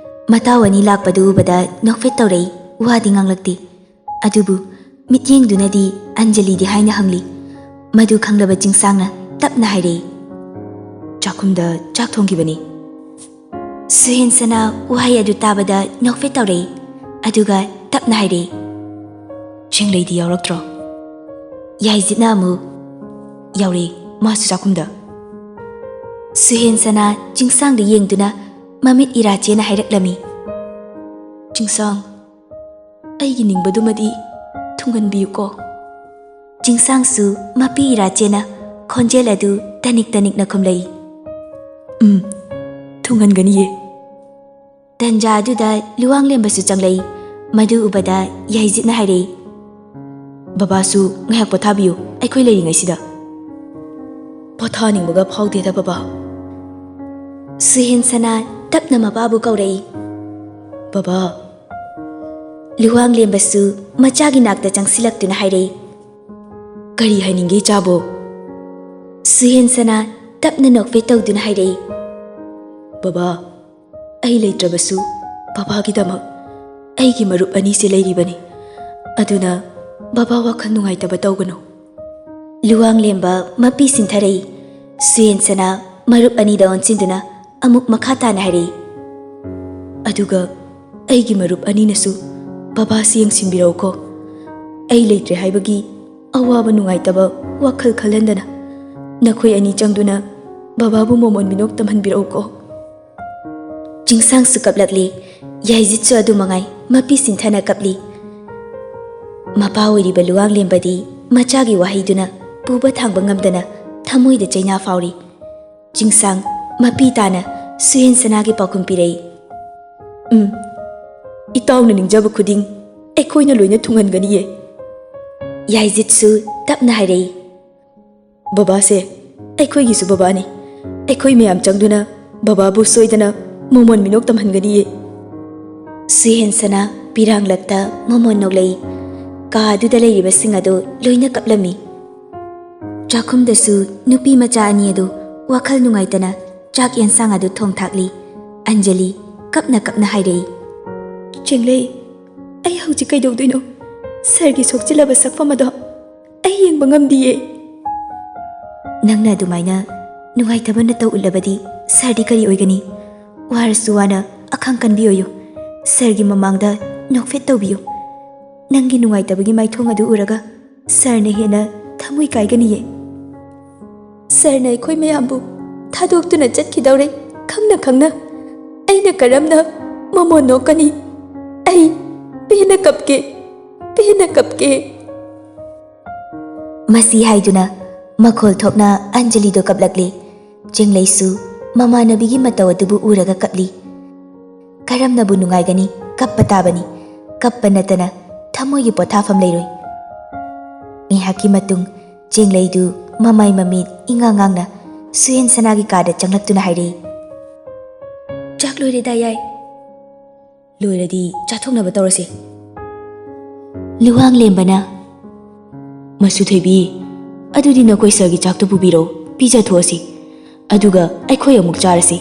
ꯃꯇꯥꯎ ꯑꯅꯤ ꯂꯥꯛꯄꯗꯨ ꯎꯕꯗ ꯅꯣꯛꯐꯦꯠ ꯇꯧꯔꯛꯏ, ꯋꯥꯗꯤ ꯉꯥꯡꯂꯛꯇꯦ꯫ ꯑꯗꯨꯕꯨ ꯃꯤꯠꯌꯦꯡꯗꯨꯅꯗꯤ ꯑꯟꯖꯂꯤꯗꯤ ꯍꯥꯏꯅ ꯍꯪꯂꯤ꯫ ꯃꯗꯨ ꯈꯪꯂꯕ ꯆꯤꯡꯁꯥꯡꯅ ꯇꯞꯅ ꯍꯥꯏꯔꯛꯏ, "ꯆꯥꯛꯈꯨꯝꯗ ꯆꯥꯛ ꯊꯣꯡꯈꯤꯕꯅꯤ꯫" ꯁꯨꯍꯦꯟꯁꯅꯥ ꯋꯥꯍꯩ ꯑꯗꯨ ꯇꯥꯕꯗ ꯅꯣꯛꯐꯦꯠ ꯇꯧꯔꯛꯏ, ꯑꯗꯨꯒ ꯇꯞꯅ ꯍꯥꯏꯔꯛꯏ, "ꯆꯦꯡꯂꯩꯗꯤ ꯌꯥꯎꯔꯛꯇ꯭ꯔꯣ?" ꯌꯥꯏꯖꯤꯠꯅ ꯑꯃꯨꯛ, "ꯌꯥꯎꯔꯛꯏ, ꯃꯥꯁꯨ ꯆꯥꯛꯈꯨꯝꯗ꯫" ꯁꯨꯍꯦꯟꯁꯅꯥ ꯆꯤꯡꯁꯥꯡꯗ ꯌꯦꯡꯗꯨꯅ ꯃꯃꯤꯠ ꯏꯔꯥ ꯆꯦꯅ ꯍꯥꯏꯔꯛꯂꯝꯃꯤ, "ꯆꯤꯡꯁꯥꯡ, ꯑꯩꯒꯤ ꯅꯤꯡꯕꯗꯨꯃꯗꯤ ꯊꯨꯡꯍꯟꯕꯤꯌꯨꯀꯣ꯫" ꯆꯤꯡꯁꯥꯡꯁꯨ ꯃꯄꯤ ꯏꯔꯥ ꯆꯦꯅ ꯈꯣꯟꯖꯦꯜ ꯑꯗꯨ ꯇꯅꯤꯛ ꯇꯅꯤꯛꯅ ꯈꯨꯝꯂꯛꯏ, "ꯎꯝ, ꯊꯨꯡꯍꯟꯒꯅꯤꯌꯦ꯫" ꯇꯟꯖꯥ ꯑꯗꯨꯗ ꯂꯨꯋꯥꯡꯂꯦꯝꯕꯁꯨ ꯆꯪꯂꯛꯏ꯫ ꯃꯗꯨ ꯎꯕꯗ ꯌꯥꯏꯖꯤꯠꯅ ꯍꯥꯏꯔꯛꯏ, "ꯕꯕꯥꯁꯨ ꯉꯥꯏꯍꯥꯛ ꯄꯣꯊꯥꯕꯤꯌꯨ, ꯑꯩꯈꯣꯏ ꯂꯩꯔꯤꯉꯩꯁꯤꯗ꯫" "ꯄꯣꯊꯥꯅꯤꯡꯕꯒ ꯐꯥꯎꯗꯦꯗ, ꯕꯕꯥ꯫" ꯁꯨꯍꯦꯟꯁꯅꯥ ꯇꯞꯅ ꯃꯄꯥꯕꯨ ꯀꯧꯔꯛꯏ, "ꯕꯕꯥ꯫" ꯂꯨꯋꯥꯡꯂꯦꯝꯕꯁꯨ ꯃꯆꯥꯒꯤ ꯅꯥꯛꯇ ꯆꯪꯁꯤꯜꯂꯛꯇꯨꯅ ꯍꯥꯏꯔꯛꯏ, "ꯀꯔꯤ ꯍꯥꯏꯅꯤꯡꯒꯦ, ꯏꯆꯥꯕꯣ?" ꯁꯨꯍꯦꯟꯁꯅꯥ ꯇꯞꯅ ꯅꯣꯛꯐꯦꯠ ꯇꯧꯗꯨꯅ ꯍꯥꯏꯔꯛꯏ, "ꯕꯕꯥ, ꯑꯩ ꯂꯩꯇ꯭ꯔꯕꯁꯨ ꯕꯕꯥꯒꯤꯗꯃꯛ ꯑꯩꯒꯤ ꯃꯔꯨꯞ ꯑꯅꯤꯁꯦ ꯂꯩꯔꯤꯕꯅꯤ꯫ ꯑꯗꯨꯅ ꯕꯕꯥ ꯋꯥꯈꯜ ꯅꯨꯡꯉꯥꯏꯇꯕ ꯇꯧꯒꯅꯨ꯫" ꯂꯨꯋꯥꯡꯂꯦꯝꯕ ꯃꯄꯤ ꯁꯤꯟꯊꯔꯛꯏ꯫ ꯁꯨꯍꯦꯟꯁꯅꯥ ꯃꯔꯨꯞ ꯑꯅꯤꯗ ꯑꯣꯟꯁꯤꯟꯗꯨꯅ ꯑꯃꯨꯛ ꯃꯈꯥ ꯇꯥꯅ ꯍꯥꯏꯔꯛꯏ, "ꯑꯗꯨꯒ ꯑꯩꯒꯤ ꯃꯔꯨꯞ ꯑꯅꯤꯅꯁꯨ ꯕꯕꯥꯁꯤ ꯌꯦꯡꯁꯤꯟꯕꯤꯔꯛꯎꯀꯣ꯫ ꯑꯩ ꯂꯩꯇ꯭ꯔꯦ ꯍꯥꯏꯕꯒꯤ ꯑꯋꯥꯕ ꯅꯨꯡꯉꯥꯏꯇꯕ ꯋꯥꯈꯜ ꯈꯜꯍꯟꯗꯅ ꯅꯈꯣꯏ ꯑꯅꯤ ꯆꯪꯗꯨꯅ ꯕꯕꯥꯕꯨ ꯃꯣꯃꯣꯟ ꯃꯤꯅꯣꯛ ꯇꯝꯍꯟꯕꯤꯔꯛꯎꯀꯣ꯫" ꯆꯤꯡꯁꯥꯡꯁꯨ ꯀꯞꯂꯛꯂꯤ꯫ ꯌꯥꯏꯖꯤꯠꯁꯨ ꯑꯗꯨ ꯃꯉꯥꯏ, ꯃꯄꯤ ꯁꯤꯟꯊꯅ ꯀꯞꯂꯤ꯫ ꯃꯄꯥ ꯑꯣꯏꯔꯤꯕ ꯂꯨꯋꯥꯡꯂꯦꯝꯕꯗꯤ ꯃꯆꯥꯒꯤ ꯋꯥꯍꯩꯗꯨꯅ ꯄꯨꯕ ꯊꯥꯡꯕ ꯉꯝꯗꯅ ꯊꯃꯣꯏꯗ ꯆꯩꯅꯥ ꯐꯥꯎꯔꯤ꯫ ꯆꯤꯡꯁꯥꯡ ꯃꯄꯤ ꯇꯥꯅ ꯁꯨꯍꯦꯟꯁꯅꯥꯒꯤ ꯄꯥꯎꯈꯨꯝ ꯄꯤꯔꯛꯏ, "ꯎꯝ, ꯏꯇꯥꯎꯅ ꯅꯤꯡꯖꯕ ꯈꯨꯗꯤꯡ ꯑꯩꯈꯣꯏꯅ ꯂꯣꯏꯅ ꯊꯨꯡꯍꯟꯒꯅꯤꯌꯦ꯫" ꯌꯥꯏꯖꯤꯠꯁꯨ ꯇꯞꯅ ꯍꯥꯏꯔꯛꯏ, "ꯕꯕꯥꯁꯦ ꯑꯩꯈꯣꯏꯒꯤꯁꯨ ꯕꯕꯥꯅꯤ꯫ ꯑꯩꯈꯣꯏ ꯃꯌꯥꯝ ꯆꯪꯗꯨꯅ ꯕꯕꯥꯕꯨ ꯁꯣꯏꯗꯅ ꯃꯣꯃꯣꯟ ꯃꯤꯅꯣꯛ ꯇꯝꯍꯟꯒꯅꯤꯌꯦ꯫" ꯁꯨꯍꯦꯟꯁꯅꯥ ꯄꯤꯔꯥꯡꯂꯛꯇ ꯃꯣꯃꯣꯟ ꯅꯣꯛꯂꯛꯏ꯫ ꯀꯥ ꯑꯗꯨꯗ ꯂꯩꯔꯤꯕꯁꯤꯡ ꯑꯗꯨ ꯂꯣꯏꯅ ꯀꯞꯂꯝꯃꯤ꯫ ꯆꯥꯛꯈꯨꯝꯗꯁꯨ ꯅꯨꯄꯤ ꯃꯆꯥ ꯑꯅꯤ ꯑꯗꯨ ꯋꯥꯈꯜ ꯅꯨꯡꯉꯥꯏꯇꯅ ꯆꯥꯛ ꯌꯦꯟꯁꯥꯡ ꯑꯗꯨ ꯊꯣꯡ ꯊꯥꯛꯂꯤ꯫ ꯑꯟꯖꯂꯤ ꯀꯞꯅ ꯀꯞꯅ ꯍꯥꯏꯔꯛꯏ, "ꯆꯦꯡꯂꯩ, ꯑꯩ ꯍꯧꯖꯤꯛ ꯀꯩꯗꯧꯗꯣꯏꯅꯣ? ꯁꯥꯔꯒꯤ ꯁꯣꯛꯆꯤꯜꯂꯕ ꯁꯛꯐꯝ ꯑꯗꯣ ꯑꯩ ꯌꯦꯡꯕ ꯉꯝꯗꯤꯌꯦ꯫" "ꯅꯪꯅ ꯑꯗꯨꯃꯥꯏꯅ ꯅꯨꯡꯉꯥꯏꯇꯕ ꯅꯇꯧ ꯎꯠꯂꯕꯗꯤ ꯁꯥꯔꯗꯤ ꯀꯔꯤ ꯑꯣꯏꯒꯅꯤ? ꯋꯥꯔꯁꯨ ꯋꯥꯅ ꯑꯈꯥꯡ ꯀꯟꯕꯤꯌꯣꯌꯨ꯫ ꯁꯥꯔꯒꯤ ꯃꯃꯥꯡꯗ ꯅꯣꯛꯐꯦꯠ ꯇꯧꯕꯤꯌꯨ꯫ ꯅꯪꯒꯤ ꯅꯨꯡꯉꯥꯏꯇꯕꯒꯤ ꯃꯥꯏꯊꯣꯡ ꯑꯗꯨ ꯎꯔꯒ ꯁꯥꯔꯅ ꯍꯦꯟꯅ ꯊꯃꯣꯏ ꯀꯥꯏꯒꯅꯤꯌꯦ꯫ ꯁꯥꯔꯅ ꯑꯩꯈꯣꯏ ꯃꯌꯥꯝꯕꯨ ꯊꯥꯗꯣꯛꯇꯨꯅ ꯆꯠꯈꯤꯗꯧꯔꯦ, ꯈꯪꯅ ꯈꯪꯅ꯫ ꯑꯩꯅ ꯀꯔꯝꯅ ꯃꯃꯣꯟ ꯅꯣꯛꯀꯅꯤ? ꯑꯩ ꯄꯦꯟꯅ ꯀꯞꯀꯦ, ꯄꯦꯟꯅ ꯀꯞꯀꯦ꯫ ꯃꯁꯤ ꯍꯥꯏꯗꯨꯅ ꯃꯈꯣꯜ ꯊꯣꯛꯅ ꯑꯟꯖꯂꯤꯗꯣ ꯀꯞꯂꯛꯂꯦ꯫ ꯆꯦꯡꯂꯩꯁꯨ ꯃꯃꯥꯟꯅꯕꯤꯒꯤ ꯃꯇꯧ ꯑꯗꯨꯕꯨ ꯎꯔꯒ ꯀꯞꯂꯤ꯫ ꯀꯔꯝꯅꯕꯨ ꯅꯨꯡꯉꯥꯏꯒꯅꯤ? ꯀꯞꯄ ꯇꯥꯕꯅꯤ꯫ ꯀꯞꯄ ꯅꯠꯇꯅ ꯊꯃꯣꯏꯒꯤ ꯄꯣꯊꯥꯐꯝ ꯂꯩꯔꯣꯏ꯫ ꯉꯥꯏꯍꯥꯛꯀꯤ ꯃꯇꯨꯡ ꯆꯦꯡꯂꯩꯗꯨ ꯃꯃꯥꯏ ꯃꯃꯤꯠ ꯏꯉꯥꯡ ꯉꯥꯡꯅ ꯁꯨꯍꯦꯟ ꯁꯅꯥꯒꯤ ꯀꯥꯗ ꯆꯪꯂꯛꯇꯨꯅ ꯍꯥꯏꯔꯛꯏ, "ꯆꯥꯛ ꯂꯣꯏꯔꯦꯗꯥ ꯌꯥꯏ꯫ ꯂꯣꯏꯔꯗꯤ ꯆꯥꯊꯣꯛꯅꯕ ꯇꯧꯔꯁꯤ꯫" ꯂꯨꯋꯥꯡ ꯂꯦꯝꯕꯅ, "ꯃꯁꯨ ꯊꯣꯏꯕꯤ, ꯑꯗꯨꯗꯤ ꯅꯈꯣꯏ ꯁꯥꯔꯒꯤ ꯆꯥꯛꯇꯨ ꯄꯨꯕꯤꯔꯣ, ꯄꯤꯖꯊꯣꯛꯑꯁꯤ꯫ ꯑꯗꯨꯒ ꯑꯩꯈꯣꯏ ꯑꯃꯨꯛ ꯆꯥꯔꯁꯤ꯫"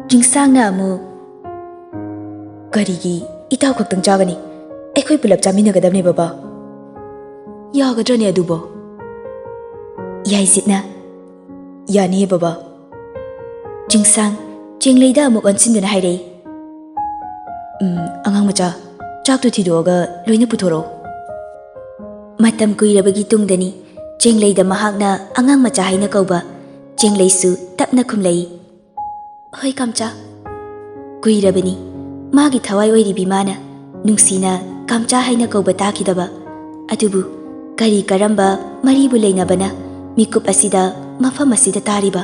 ꯆꯤꯡꯁꯥꯡꯅ ꯑꯃꯨꯛ, "ꯀꯔꯤꯒꯤ ꯏꯇꯥꯎ ꯈꯛꯇꯪ ꯆꯥꯒꯅꯤ? ꯑꯩꯈꯣꯏ ꯄꯨꯂꯞ ꯆꯥꯃꯤꯟꯅꯒꯗꯕꯅꯦ ꯕꯕꯥ꯫ ꯌꯥꯒꯗ꯭ꯔꯅꯦ ꯑꯗꯨꯕꯣ?" ꯌꯥꯏꯖꯤꯠꯅ, "ꯌꯥꯅꯤꯌꯦ ꯕꯕꯥ꯫" ꯆꯤꯡꯁꯥꯡ ꯆꯦꯡꯂꯩꯗ ꯑꯃꯨꯛ ꯑꯣꯟꯁꯤꯟꯗꯨꯅ ꯍꯥꯏꯔꯛꯏ, "ꯎꯝ, ꯑꯉꯥꯡ ꯃꯆꯥ, ꯆꯥꯛꯇꯨ ꯊꯤꯗꯣꯛꯑꯒ ꯂꯣꯏꯅ ꯄꯨꯊꯣꯔꯛꯑꯣ꯫" ꯃꯇꯝ ꯀꯨꯏꯔꯕꯒꯤ ꯇꯨꯡꯗꯅꯤ ꯆꯦꯡꯂꯩꯗ ꯃꯍꯥꯛꯅ ꯑꯉꯥꯡ ꯃꯆꯥ ꯍꯥꯏꯅ ꯀꯧꯕ꯫ ꯆꯦꯡꯂꯩꯁꯨ ꯇꯞꯅ ꯈꯨꯝꯂꯛꯏ, "ꯍꯣꯏ ꯀꯥꯝꯆꯥ꯫" ꯀꯨꯏꯔꯕꯅꯤ ꯃꯥꯒꯤ ꯊꯋꯥꯏ ꯑꯣꯏꯔꯤꯕꯤ ꯃꯥꯅ ꯅꯨꯡꯁꯤꯅ ꯀꯥꯝꯆꯥ ꯍꯥꯏꯅ ꯀꯧꯕ ꯇꯥꯈꯤꯗꯕ꯫ ꯑꯗꯨꯕꯨ ꯀꯔꯤ ꯀꯔꯝꯕ ꯃꯔꯤꯕꯨ ꯂꯩꯅꯕꯅ ꯃꯤꯀꯨꯞ ꯑꯁꯤꯗ ꯃꯐꯝ ꯑꯁꯤꯗ ꯇꯥꯔꯤꯕ?